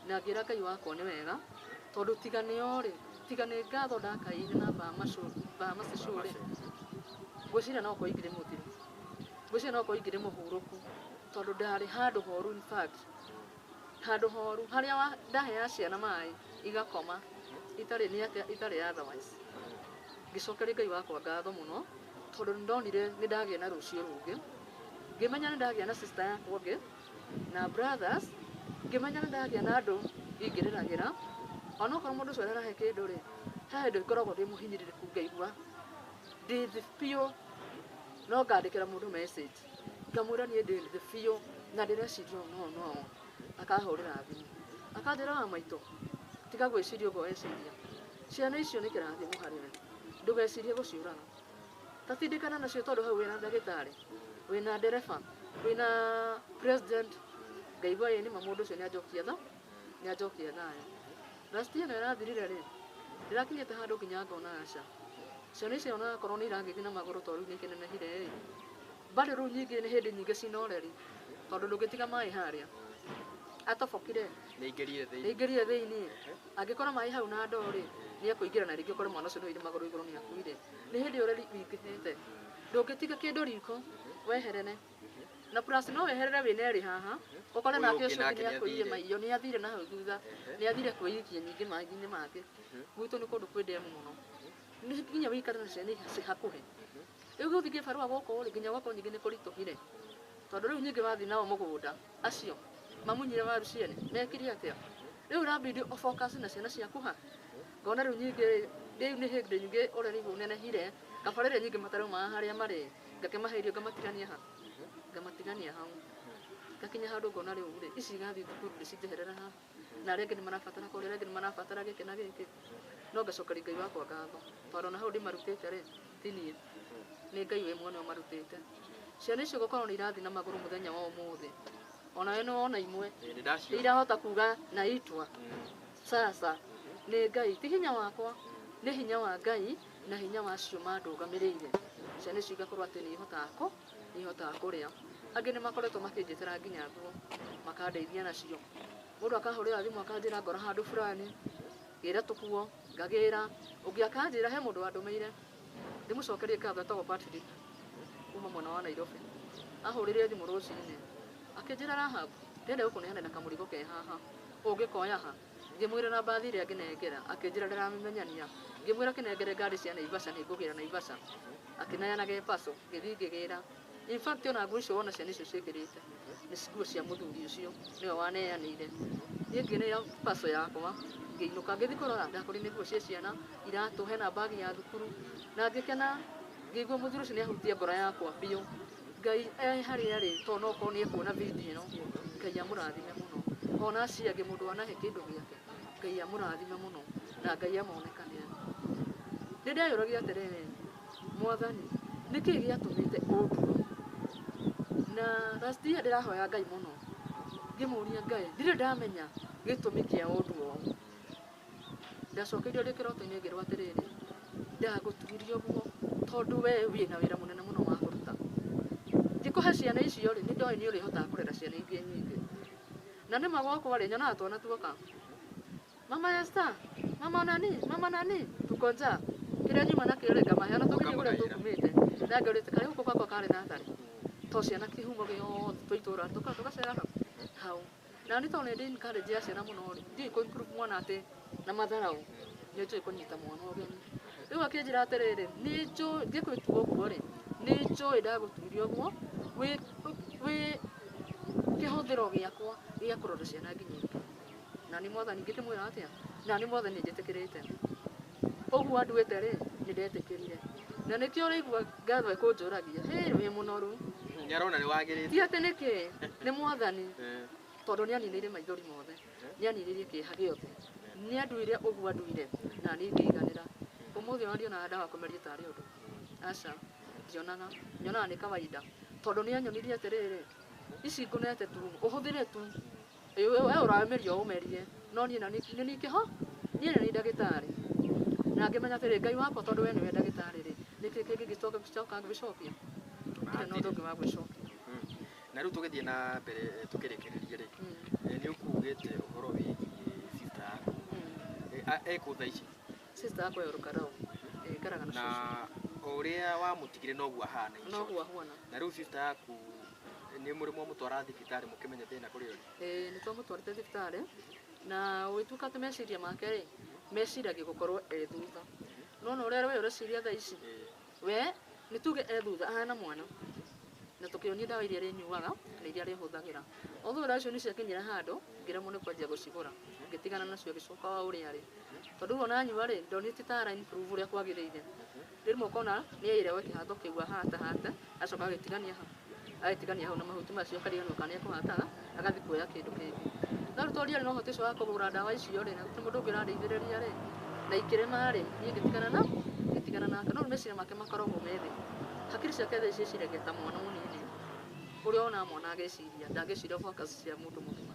Na ngĩra Ngai wakwa nĩ wega, tondũ tiga nĩo rĩ, tiga nĩ ngatho ndakaire na Pharmacy Show rĩ, ngwĩciria no okorwo ingĩrĩ mũthiru. Ngwĩciria no okorwo ingĩrĩ mũhurũku, tondũ ndarĩ handũ horu in fact. Handũ horu, harĩa ndaheaga ciana maĩ, igakoma, itarĩ nĩ atĩa, itarĩ otherwise. Ngĩcokeria Ngai wakwa ngatho mũno, tondũ nĩ ndonire nĩ ndagĩa na rũciũ rũngĩ. Ngĩmenya nĩ ndagĩa na sister yakwa ũngĩ, na brothers, ngĩmenya nĩ ndagĩa na andũ ingĩrĩragĩra. Onokorwo mũndũ ũcio ndarahe kĩndũ rĩ, he hĩndĩ ngoragwo ndĩ mũhinyĩrĩrĩku ngaigua ndĩ thĩ biũ, no ngandĩkĩra mũndũ message, ngamwĩra niĩ ndĩ thĩ biũ, na ndĩreciria ũũ na ũũ na ũũ. Akahũrĩra thimũ, akanjĩra wa maitũ, tiga gwĩciria ũguo weciria. Ciana icio nĩ kĩrathimo harĩ we, ndũgecirie gũciũraga. Ta tindĩkana nacio tondũ hau wĩna ndagĩtarĩ, wĩna ndereba, wĩna president. Ngaigua ĩ nĩma mũndũ ũcio nĩ anjokia nĩ anjokia thayũ. Last year ĩno ĩrathirire rĩ, ndĩrakinyĩte handũ nginya ngona aca. Ciana icio onakorwo nĩ iragĩthiĩ na magũrũ tondũ rĩu nĩ ikĩnenehire ĩ, bado rĩu nyingĩ nĩ hĩndĩ nyingĩ cina ũreri, tondũ ndũngĩtiga maĩ harĩa. Atobokire. Nĩ aingĩrire thĩinĩ. Nĩ aingĩrire thĩinĩ. Angĩkora maĩ hau na ndoo rĩ, nĩ ekũingĩra na rĩngĩ ũkore mwana ũcio nĩ oire magũrũ igũrũ nĩ akuire. Nĩ hĩndĩ ũreri wingĩhĩte. Ndũngĩtiga kĩndũ riko, weherere. Na plus no weherere wĩna erĩ haha, ũkore Ũyũ nake ũngĩ ũcio ũngĩ nake nĩ nĩ akũirie athire. maiyo, nĩ athire na hau thutha, nĩ athire kwĩikia nyingĩ maĩ-inĩ mangĩ. Gwitũ nĩ kũndũ kwĩ ndemu mũno. Nĩ nginya wĩikare na ciana ici hakuhĩ. Rĩu gũthiĩ kĩbarũa gũkũ rĩ, nginya gwakorwo nyingĩ nĩ kũritũhire. Tondũ rĩu nyingĩ wathiĩ nao mũgũnda, acio mamunyire waru ciene, mekire atĩa? Rĩu ũrabidi ũ focus na ciana ciaku ha. Ngona rĩu nyingĩ, rĩu nĩ hĩndĩ nyingĩ ũreri ũnenehire, kaba rĩrĩa nyingĩ mataraumaga harĩa marĩ, ngakĩmahe irio ngamatigania ha? Ngamatigania hau. Ngakinya handũ ngona rĩu rĩ, ici igathiĩ thukuru ndĩcinjeherere haha. Na arĩa angĩ nĩ marabatara kũrĩa, arĩa angĩ nĩ marabatara gĩkĩ na gĩkĩ. No ngacokeria Ngai wakwa ngatho. Tondũ ona hau ndĩmarutĩte rĩ, ti niĩ. Nĩ Ngai we mwene ũmarutĩte. Ciana icio gũkorwo nĩ irathiĩ na magũrũ mũthenya wa ũmũthĩ. Onawe nĩ wona imwe. Ĩĩ, nĩ ndaciona. Irahota kuga naitwa. Sasa, nĩ Ngai, ti hinya wakwa, nĩ hinya wa Ngai na hinya wa acio mandũgamĩrĩire. Ciana icio igakorwo atĩ nĩ ihotaga nĩ ihotaga kũrĩa. Angĩ nĩ makoretwo makĩnjĩtĩra nginya nguo, makandeithia nacio. Mũndũ akahũrĩra thimũ akanjĩra ngora handũ fulani, gĩra tũkuo, ngagĩra. Ũngĩ akanjĩra he mũndũ wandũmĩire, ndĩmũcokerie ngatho etagwo Patrick, kuma mwena wa Nairobi. Ahũrĩire thimũ rũcinĩ, akĩnjĩra Rahab, ndĩrenda gũkũneanĩra kamũrigo ke haha, ũngĩkoya ha? Ngĩmwĩra na mbathi ĩrĩa angĩnengera, akĩnjĩra ndĩramĩmenyania. Ngĩmwĩra kĩnengere ngari cia Naivasha nĩngũgĩra Naivasha. Akĩneana ge parcel, ngĩthiĩ ngĩgĩra. In fact ona nguo icio wona ciana icio ciĩkĩrĩte, nĩ nguo cia mũthuri ũcio, nĩwe waneanĩire. Niĩ ngĩneo parcel yakwa, ngĩinũka, ngĩthiĩ kũrora, ndakorire nĩ nguo cia ciana, iratũ, hena bagi ya thukuru, na ngĩkena, ngĩigua mũthuri ũcio nĩahutia ngoro yakwa biũ. Ngai e harĩa arĩ, tondũ no okorwo nĩekuona video ĩno, Ngai amũrathime mũno. Ona acio angĩ mũndũ anahe kĩndũ gĩake, Ngai amũrathime mũno, na Ngai amonekanĩre. Nĩ ndeyũragia atĩrĩrĩ, Mwathani, nĩkĩĩ gĩatũmĩte ũndue? Na last year ndĩrahoya Ngai mũno, ngĩmũria Ngai, ndirĩ ndamenya gĩtũmi kĩa ũndũ ũũ. Ndacokeirio ndĩ kĩroto-inĩ ngĩrwo atĩrĩrĩ, ndagũtuire ũguo tondũ we wĩna wĩra mũnene mũno wa kũruta. Ngĩkũhe ciana icio rĩ, nĩ ndoĩ nĩ ũrĩhotaga kũrera ciana ingĩ nyingĩ. Na nĩma gwakwa rĩ, nyonaga twana tuoka. Mama Esther, mama nani, mama nani, tuko njaa. Kĩrĩa nyuma nakĩo rĩ, ngamahe ona tũngĩthiĩ kũrĩa tũkumĩte. Na ngorĩte karĩ gũkũ gwakwa karĩ natharĩ. To ciana kĩhumo gĩothe twĩ itũra tũkaga tũgacera hau. Na nĩ tondũ nĩ ndĩ encourage ya ciana mũno rĩ, ndiũĩ kũ improve mwana atĩ na matharaũ. Nĩ njũĩ kũnyita mwana ũgeni. Rĩu akĩnjĩra atĩrĩrĩ, nĩ njũĩ ngĩgwĩtua ũguo rĩ, nĩ njũĩ ndagũtuire ũguo wĩ kĩhũthĩro gĩakwa gĩa kũrora ciana nginya ingĩ. Na nĩ Mwathani ngĩkĩmwĩra atĩa? Na nĩ Mwathani njĩtĩkĩrĩte. Ũguo anduĩte rĩ, nĩ ndetĩkĩrire. Na nĩkĩo ũraigua ngatho ĩkũnjũragia, hĩ wĩ mũnoru. Nĩ arona nĩ wagĩrĩte. Ti atĩ nĩkĩ, nĩ Mwathani. Tondũ nĩ aninĩire maithori mothe, nĩ aninĩire kĩeha gĩothe. Nĩ anduire ũguo anduire, na niĩ ngĩiganĩra. Ũmũthĩ ona ndionaga ndawa kũmeria tarĩ ũndũ. Aca, ndionaga. Nyonaga nĩ kawaida. Tondũ nĩ anyonirie atĩrĩrĩ, ici ngũnete tu, ũhũthĩre tu. We ũrameria ũmerie, no niĩ na nĩ niĩ kĩho, niĩ nĩ niĩ ndagĩtarĩ. Na ngĩmenya atĩrĩ, Ngai wakwa tondũ we nĩwe ndagĩtarĩ rĩ, nĩkĩ kĩngĩ gĩcoka gwĩcokia? Ndirĩ na ũndũ ũngĩ wa gwĩcokia. Na rĩu tũgĩthiĩ na mbere tũkĩrĩkĩrĩria rĩ, nĩ ũkugĩte ũhoro wĩgiĩ sister yaku. Ekũ thaa ici? Sister yakwa ĩ Olkalou. Ĩikaraga na cũcũ. Na o ũrĩa wamũtigire noguo ahana. Noguo ahuana. Na rĩu sister yaku nĩ mũrĩ mwamũtwara thibitarĩ mũkĩmenye thĩna kũrĩa ũrĩ? Ĩĩ nĩ twamũtwarĩte thibitarĩ na ũgĩtuĩka atĩ meciria make rĩ, meciragia gũkorwo e thutha. Nĩwona ũrĩa we ũreciria thaa ici? We nĩ tuge e thutha ahana mwana. Na tũkĩonia ndawa iria arĩnyuaga na iria arĩhũthagĩra. Although ndawa icio nĩ ciakinyire handũ ngĩremwo nĩ kwanjia gũcigũra. Ngĩtigana nacio agĩcoka o ũrĩa arĩ. Tondũ rĩu ona anyua rĩ, ndonire ti ta ara improve ũrĩa kwagĩrĩire. Rĩmwe ũkona nĩ aĩrĩwe kĩhato kĩu ahatahate, acoka agĩtigania hau. Agĩtigania hau na mahuti macio akariganĩrwo kana nĩ ekũhataga, agathiĩ kuoya kĩndũ kĩngĩ. No rĩu tondũ ndiarĩ na ũhoti ũcio wa kũgũra ndawa icio rĩ, na gũtirĩ mũndũ ũngĩ ũrandeithĩrĩria rĩ, na ikĩrema rĩ, niĩ ngĩtigana nake. No rĩu meciria make makoragwo me thĩ. Hakiri ciake thaa ici eciragia ta mwana mũnini, ũrĩa wonaga mwana agĩciria, ndangĩciria focus cia mũndũ mũgima.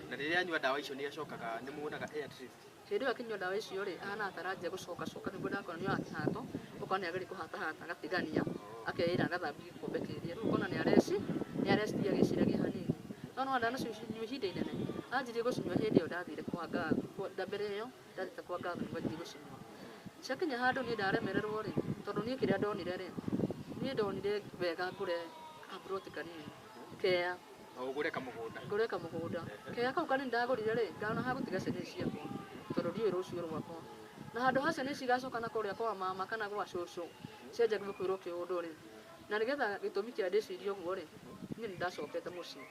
Na rĩrĩa anyua ndawa icio nĩ acokaga, nĩ muonaga at least? Hĩndĩ ĩyo akĩnyua ndawa icio rĩ, ahana ta aranjia gũcokacoka nĩguo ndakora nĩ oyaga kĩhato, ũkona nĩ ageria kũhatahata agatigania, akeĩra agathambia gĩkombe kĩrĩa. Rĩu ũkona nĩ areciria agĩciragia hanini. No nĩwona ndanacinyua ihinda inene, anjirie gũcinyua hĩndĩ ĩyo ndathire kwa Ngatho, mbere ĩyo ndathiĩte kwa Ngatho nĩguo anjirie gũcinyua. Ciakinya handũ niĩ ndaremererwo rĩ, tondũ niĩ kĩrĩa ndonire rĩ, niĩ ndonire wega ngũre kaburoti kanini, kea. O ũgũre kamũgũnda. Ngũre kamũgũnda. Kea kau kanini ndagũrire rĩ, ngona ha gũtiga ciana ici ciakwa, tondũ ndiũĩ rũciũ rwakwa. Na handũ ha ciana ici igacoka na kũrĩa kwa mama kana gwa cũcũ, cianjia kwĩrwo kĩũndũ rĩ. Na nĩgetha gĩtũmi kĩa ndĩcirie ũguo rĩ, niĩ nĩ ndacokete mũciĩ.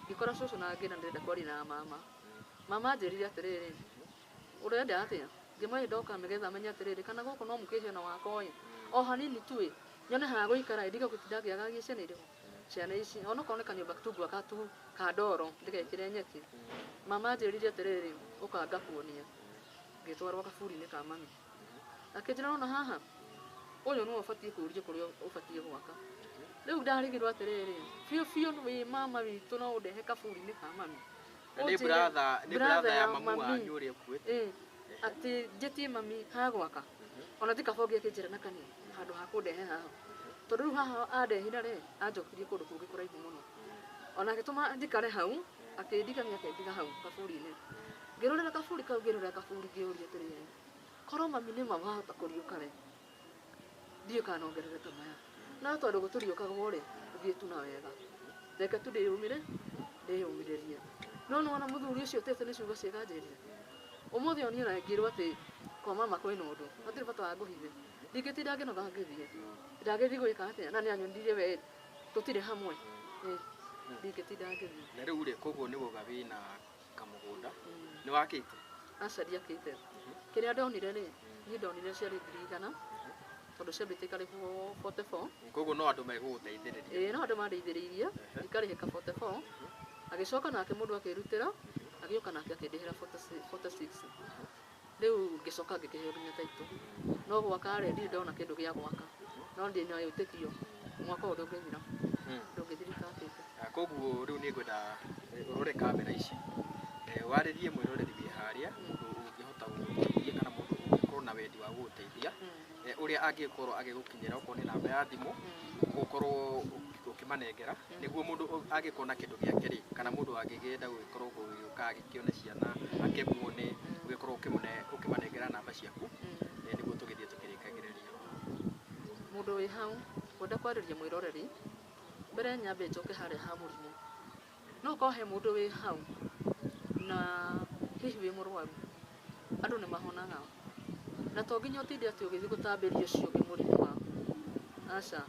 Ngĩkora cũcũ na ngĩra ndĩrenda kwaria na mama. Mama anjĩrire atĩrĩrĩ, ũrenda atĩa? Ngĩmwĩra ndoka nĩgetha menye atĩrĩrĩ, kana gũkũ no mũkĩhe na wakwa ĩ, o hanini tu ĩ, nyone ha gũikara ĩ, ndige gũtinda ngĩagagia ciana irĩkũ? Ciana ici, onokorwo nĩ kanyũmba tu ngwaka tu ka ndoro, ndĩgekĩre nyeki. Mama anjĩrire atĩrĩrĩ, ũka ngakuonia. Ngĩtwarwo kaburi-inĩ ka mami. Akĩnjĩra ona haha, ũyũ nĩwe ũbatiĩ kũũrio kũrĩa ũbatiĩ gwaka. Rĩu ndarigirwo atĩrĩrĩ, biũ biũ wĩ mama witũ no ũndehe kaburi-inĩ ka mami. Na nĩ brother, nĩ brother ya mamu wanyu ũrĩa ũkuĩte. Ĩĩ, atĩ njĩtie mami ha gwaka. Ona ti kaba ũngĩakĩnjĩra na kanini, handũ ha kũndehe haha. Tondũ rĩu haha andehire rĩ, anjokirie kũndũ kũngĩ kũraihu mũno. Ona agĩtũma njikare hau, Akĩndiga akĩndiga hau kaburi-inĩ. Ngĩrorera kaburi kau, ngĩrorera kaburi, ngĩũria atĩrĩrĩ, korwo mami nĩ ma wahota kũriũka rĩ, ndiũĩ kana no ngerere ta maya. No tondũ gũtũriũkagwo rĩ, thiĩ tu na wega, reke tu ndĩyũmĩre, ndĩyũmĩrĩrie. No nĩwona mũthuri ũcio ũtete nĩ ciugo ciega anjĩrire. Ũmũthĩ o niĩ ona ngĩrwo atĩ kwa mama kwĩna ũndũ, hatirĩ bata wa ngũhithe. Ndingĩtinda ngĩnoga ngĩthiĩ. Ndagĩthiĩ gwĩka atĩa? Na nĩanyonirie we tũtirĩ hamwe. Ndingĩtinda ngĩthiĩ. Na rĩu rĩ, koguo nĩ wauga wĩna kamũgũnda, nĩ wakĩte? Aca ndiakĩte. Kĩrĩa ndonire rĩ, niĩ ndonire ciarĩ 100,000, tondũ ciambĩte ikarĩhwo 44. Koguo no andũ megũgũteithĩrĩria? Ĩĩ, no andũ mandeithĩrĩirie, ikarĩhĩka 44. Agĩcoka nake mũndũ akĩrutĩra, agĩũka nake akĩndĩhĩra 46. Rĩu ngĩcoka ngĩkĩheo nginya taitũ. No gwaka rĩ, ndirĩ ndona kĩndũ gĩa gwaka. No ndĩ na wĩtĩkio mwaka ũyũ ndũngĩthira. Ndũngĩthira itakĩte. Koguo rĩu nĩ ngwenda ũrore kamera ici, warĩrie mwĩroreri wĩ harĩa, mũndũ ũngĩhota gũgũteithia kana mũndũ ũngĩkorwo na wendi wa gũgũteithia, ũrĩa angĩkorwo agĩgũkinyĩra, okorwo nĩ namba ya thimũ, ũkorwo ũkĩmanengera, nĩguo mũndũ angĩkorwo na kĩndũ gĩake rĩ, kana mũndũ angĩenda gũgĩkorwo gũgĩũka agĩkĩone ciana, akĩmuone, ũgĩkorwo ũkĩmanengera namba ciaku, nĩguo tũgĩthiĩ tũkĩrĩkagĩrĩria. Mũndũ wĩ hau, ngwenda kwarĩria mwĩroreri, mbere nyambe njoke harĩa ha mũrimũ. No ũkorwo he mũndũ wĩ hau na hihi wĩ mũrwaru, andũ nĩ mahonaga. Na to nginya ũtinde atĩ ũgĩthiĩ gũtambĩria ũcio ũngĩ mũrimũ waku. Aca.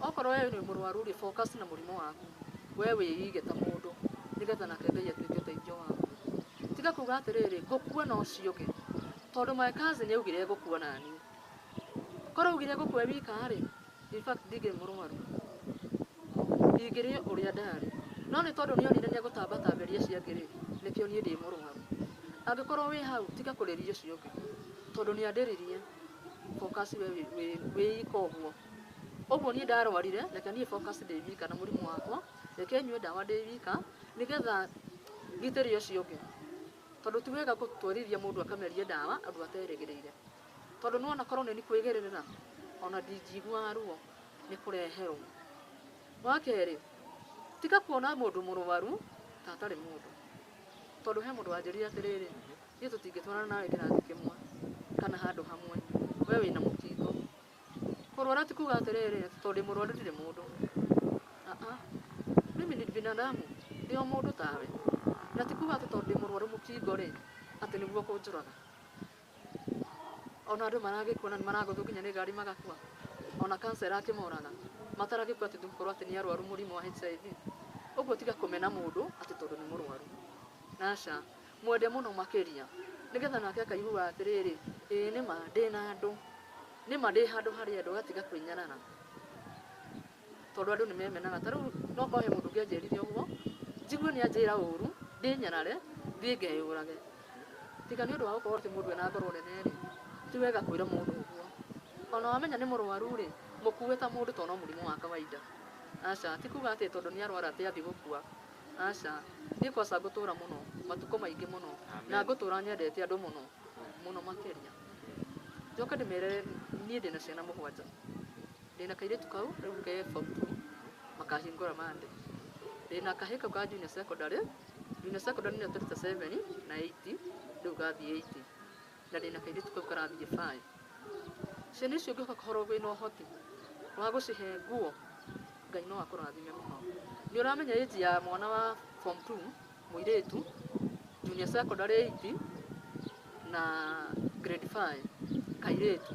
Okorwo we nĩ mũrwaru rĩ, focus na mũrimũ waku. We wĩige ta mũndũ, nĩgetha nake Ngai atuĩke ũteithio waku. Tiga kuga atĩrĩrĩ, ngũkua na ũcio ũngĩ. Tondũ my cousin augire ngũkua naniĩ. Korwo augire ngũkua wika rĩ, in fact ndingĩrĩ mũrwaru. Ingĩrĩ ũrĩa ndarĩ. No nĩ tondũ nĩonire nĩegũtambatambĩria acio angĩ rĩ, nĩkĩo niĩ ndĩ mũrwaru. Angĩkorwo wĩ hau, tiga kũrĩria ũcio ũngĩ. Tondũ nĩandĩririe, focus we wĩika ũguo. Ũguo niĩ ndarwarire, reke niĩ focus ndĩ wika na mũrimũ wakwa, reke nyue ndawa ndĩ wika, nĩgetha ngitĩre ũcio ũngĩ. Tondũ ti wega gũtwarithia mũndũ akamerie ndawa ũndũ aterĩgĩrĩire. Tondũ nĩwona korwo nĩ kwĩgĩrĩrĩra, ona ndingĩiguaga ruo nĩ kũreherwo. Wa kerĩ, tiga kuona mũndũ mũrwaru ta atarĩ mũndũ. Tondũ he mũndũ wanjĩrire atĩrĩrĩ, niĩ tũtingĩtwarana nawe kĩrathi kĩmwe kana handũ hamwe, we wĩna mũkingo. Kũrwara ti kuga atĩrĩrĩ, atĩ tondũ ndĩ mũrwaru ndirĩ mũndũ. Mimi ni binadamu, ndĩ o mũndũ tawe. Na ti kuga atĩ tondũ ndĩ mũrwaru mũkingo rĩ, atĩ nĩguo kũnjũraga. Ona andũ maragĩkua na nĩ maragũthwo nginya nĩ ngari magakua. Ona cancer ĩrakĩmoraga. Mataragĩkua atĩ gũkorwo atĩ nĩ arwaru mũrimũ wa HIV. Ũguo tiga kũmena mũndũ atĩ tondũ nĩ mũrwaru. Aca, mwende mũno makĩria. Nĩgetha nake akaigua atĩrĩrĩ, ĩĩ nĩma ndĩna andũ. Nĩma ndĩ handũ harĩa andũ, agatiga kwĩnyarara. Tondũ andũ nĩ memenaga. Ta rĩu no korwo he mũndũ ũngĩanjĩrire ũguo, njigue nĩ anjĩra ũru, ndĩnyarare, thiĩ ngeyũrage. Tiga nĩ ũndũ wa gũkorwo atĩ mũndũ ena ngoro nene rĩ, ti wega kwĩra mũndũ ũguo. Ona wamenya nĩ mũrwaru rĩ, mũkue ta mũndũ tondũ no mũrimũ wa kawaida. Aca, ti kuga atĩ tondũ nĩ arwara atĩ athiĩ gũkua. Aca, niĩ kwaca ngũtũra mũno, matukũ maingĩ mũno. Na ngũtũra nyendete andũ mũno, mũno makĩria. Njoke ndĩmere niĩ ndĩna ciana 7. Ndĩna kairĩtu kau, rĩu ke form 2, makahingũra Monday. Ndĩna kahĩĩ kau ka junior secondary, junior secondary nĩ 37 na 8, rĩu gathiĩ 8. Na ndĩna kairĩtu kau karathiĩ 5. Ciana icio ũngĩhoka korwo wĩna ũhoti wa gũcihe nguo, Ngai no akũrathime mũno. Nĩ ũramenya age ya mwana wa form 2, mũirĩtu, junior secondary 8 na grade 5, kairĩtu.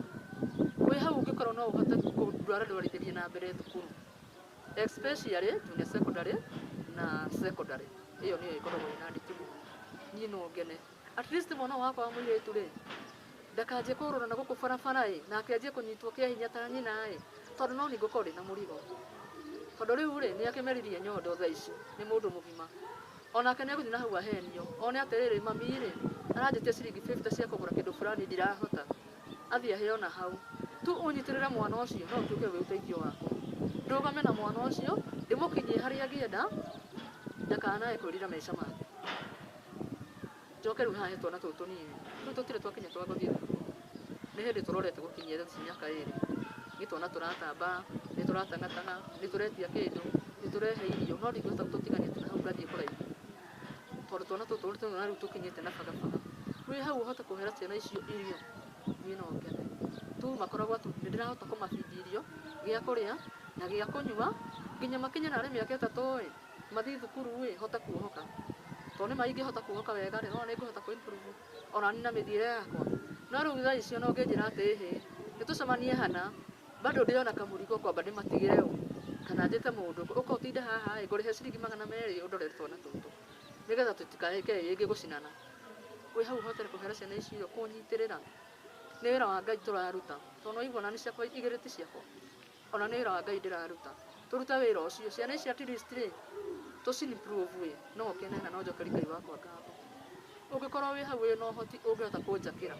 Wĩ hau ũngĩkorwo no ũhote kũndwara ndwarithĩrie na mbere thukuru. Especially junior secondary na secondary. Ĩyo nĩyo ĩkoragwo ĩna nditũ mũno. Niĩ no ngene. At least mwana wakwa wa mũirĩtu rĩ, ndakanjie kũrũra na gũkũ barabara ĩ, nake anjie kũnyitwo kĩa hinya ta nyina ĩ, tondũ no niĩ ngũkorwo ndĩna mũrigo. Tondũ rĩu rĩ, nĩ akĩmeririe nyondo thaa ici, nĩ mũndũ mũgima. Onake nĩ egũthiĩ na hau ahenio, one atĩrĩrĩ, mami rĩ, aranjĩtia ciringi 50 cia kũgũra kĩndũ fulani ndirahota. Athiĩ aheo na hau. Tu ũnyitĩrĩre mwana ũcio, no ũtuĩke wĩ ũteithio wakwa. Ndũgame na mwana ũcio, ndĩmũkinyie harĩa angĩenda, ndakanae kwĩrira maica make. Njoke rĩu haha he twana tũtũ tũnini. Rĩu tũtirĩ twakinya twa gũthiĩ thukuru. Nĩ hĩndĩ tũrorete gũkinyia thaa ici mĩaka 2. Nĩ twana tũratamba, nĩ tũratang'atang'a, nĩ tũretia kĩndũ, nĩ tũrehe irio, no ndingĩhota gũtũtigania atĩ na hau ngathiĩ kũraihu. Tondũ twana tũtũ tũrĩ rĩu tũkinyĩte na bagabaga. Wĩ hau ũhote kũhera ciana icio irio, niĩ no ngene. Tu makoragwo tu nĩ ndĩrahota kũmabindi irio, gĩa kũrĩa na gĩa kũnyua, nginya makinye narĩ mĩaka 3 ĩ, mathiĩ thukuru ĩ, hote kuohoka. Tondũ nĩ ma ingĩhota kuohoka wega rĩ, no nĩ ngũhota kũ improve ona niĩ na mĩthiĩre yakwa. No rĩu thaa icio no ũngĩnjĩra atĩ ĩhĩ, nĩ tũcemanie hana, bado ndĩrona kamũrigo kwamba ndĩmatigĩre ũ, kana njĩte mũndũ, ũka ũtinde haha ĩ, ngũrĩhe ciringi 200 ũndorere twana tũtũ. Nĩgetha tũtikae rĩngĩ gũcinana. Wĩ hau ũhote kũhera ciana icio irio, kũnyitĩrĩra. Nĩ wĩra wa Ngai tũraruta. Tondũ no igua ona nĩ ciakwa igĩrĩ ti ciakwa. Ona nĩ wĩra wa Ngai ndĩraruta. Tũrute wĩra ũcio, ciana ici at least rĩ, tũci improve ĩ, no ngene na no njokerie Ngai wakwa ngatho. Ũngĩkorwo wĩ hau wĩna ũhoti ũngĩhota kũnjakĩra,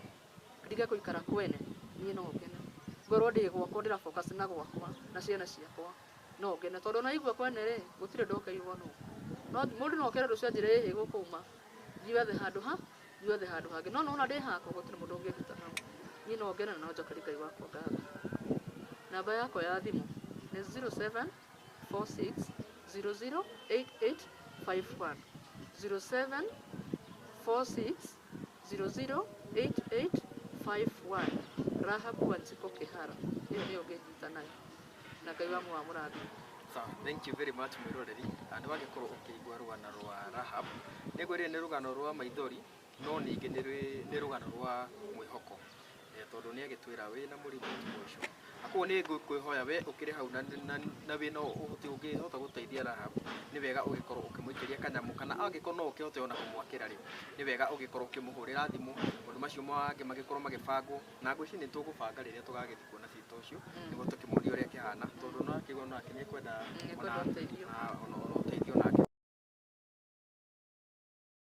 ndige gũikara kwene, niĩ no ngene. Ngorwo ndĩ gwakwa ndĩra focus na gwakwa na ciana ciakwa, no ngene. Tondũ ona igua kwene rĩ, gũtirĩ ndokeirwo nũ. No mũndũ no okere rũciũ anjĩre ĩhĩ gũkũma, thiĩ wethe handũ ha, thiĩ wethe handũ hangĩ. No nĩwona ndĩ hakwa gũtirĩ mũndũ ũngĩnduta hau. Niĩ no ngene na no njokerie Ngai wakwa ngatho. Namba yakwa ya thimũ nĩ 0746 008851. 0746 008851. Rahabu Wanjikũ Kĩhara. Ĩyo nĩyo ũngĩnjita nayo. Na Ngai wa mũrathime. Sawa, thank you very much mwĩroreri. Nĩ wagĩkorwo ũkĩigua rũgano rwa Rahab. Nĩ ngwĩrire nĩ rũgano rwa maithori, no ningĩ nĩ rũgano rwa mwĩhoko. Tondũ nĩ agĩtwĩra wĩna mũrimũ ti mũico. Na koguo nĩ ngũkwĩhoya we ũkĩrĩ hau na wĩna ũhoti ũngĩhota gũteithia Rahab, nĩ wega ũgĩkorwo ũkĩmũikĩria kanyamũ, kana angĩkorwo no ũkĩhote ona kũmwakĩra rĩ, nĩ wega ũgĩkorwo ũkĩmũhũrĩra thimũ, maũndũ macio mangĩ magĩkorwo magĩbangwo. Na ngwĩciria nĩ tũgũbanga rĩrĩa tũgagĩthiĩ kuona cita ũcio, nĩguo tũkĩmuonie ũrĩa kĩhana, tondũ no akĩigua nake nĩ ekwenda Nĩekwenda ũteithio. ona ũteithio nake.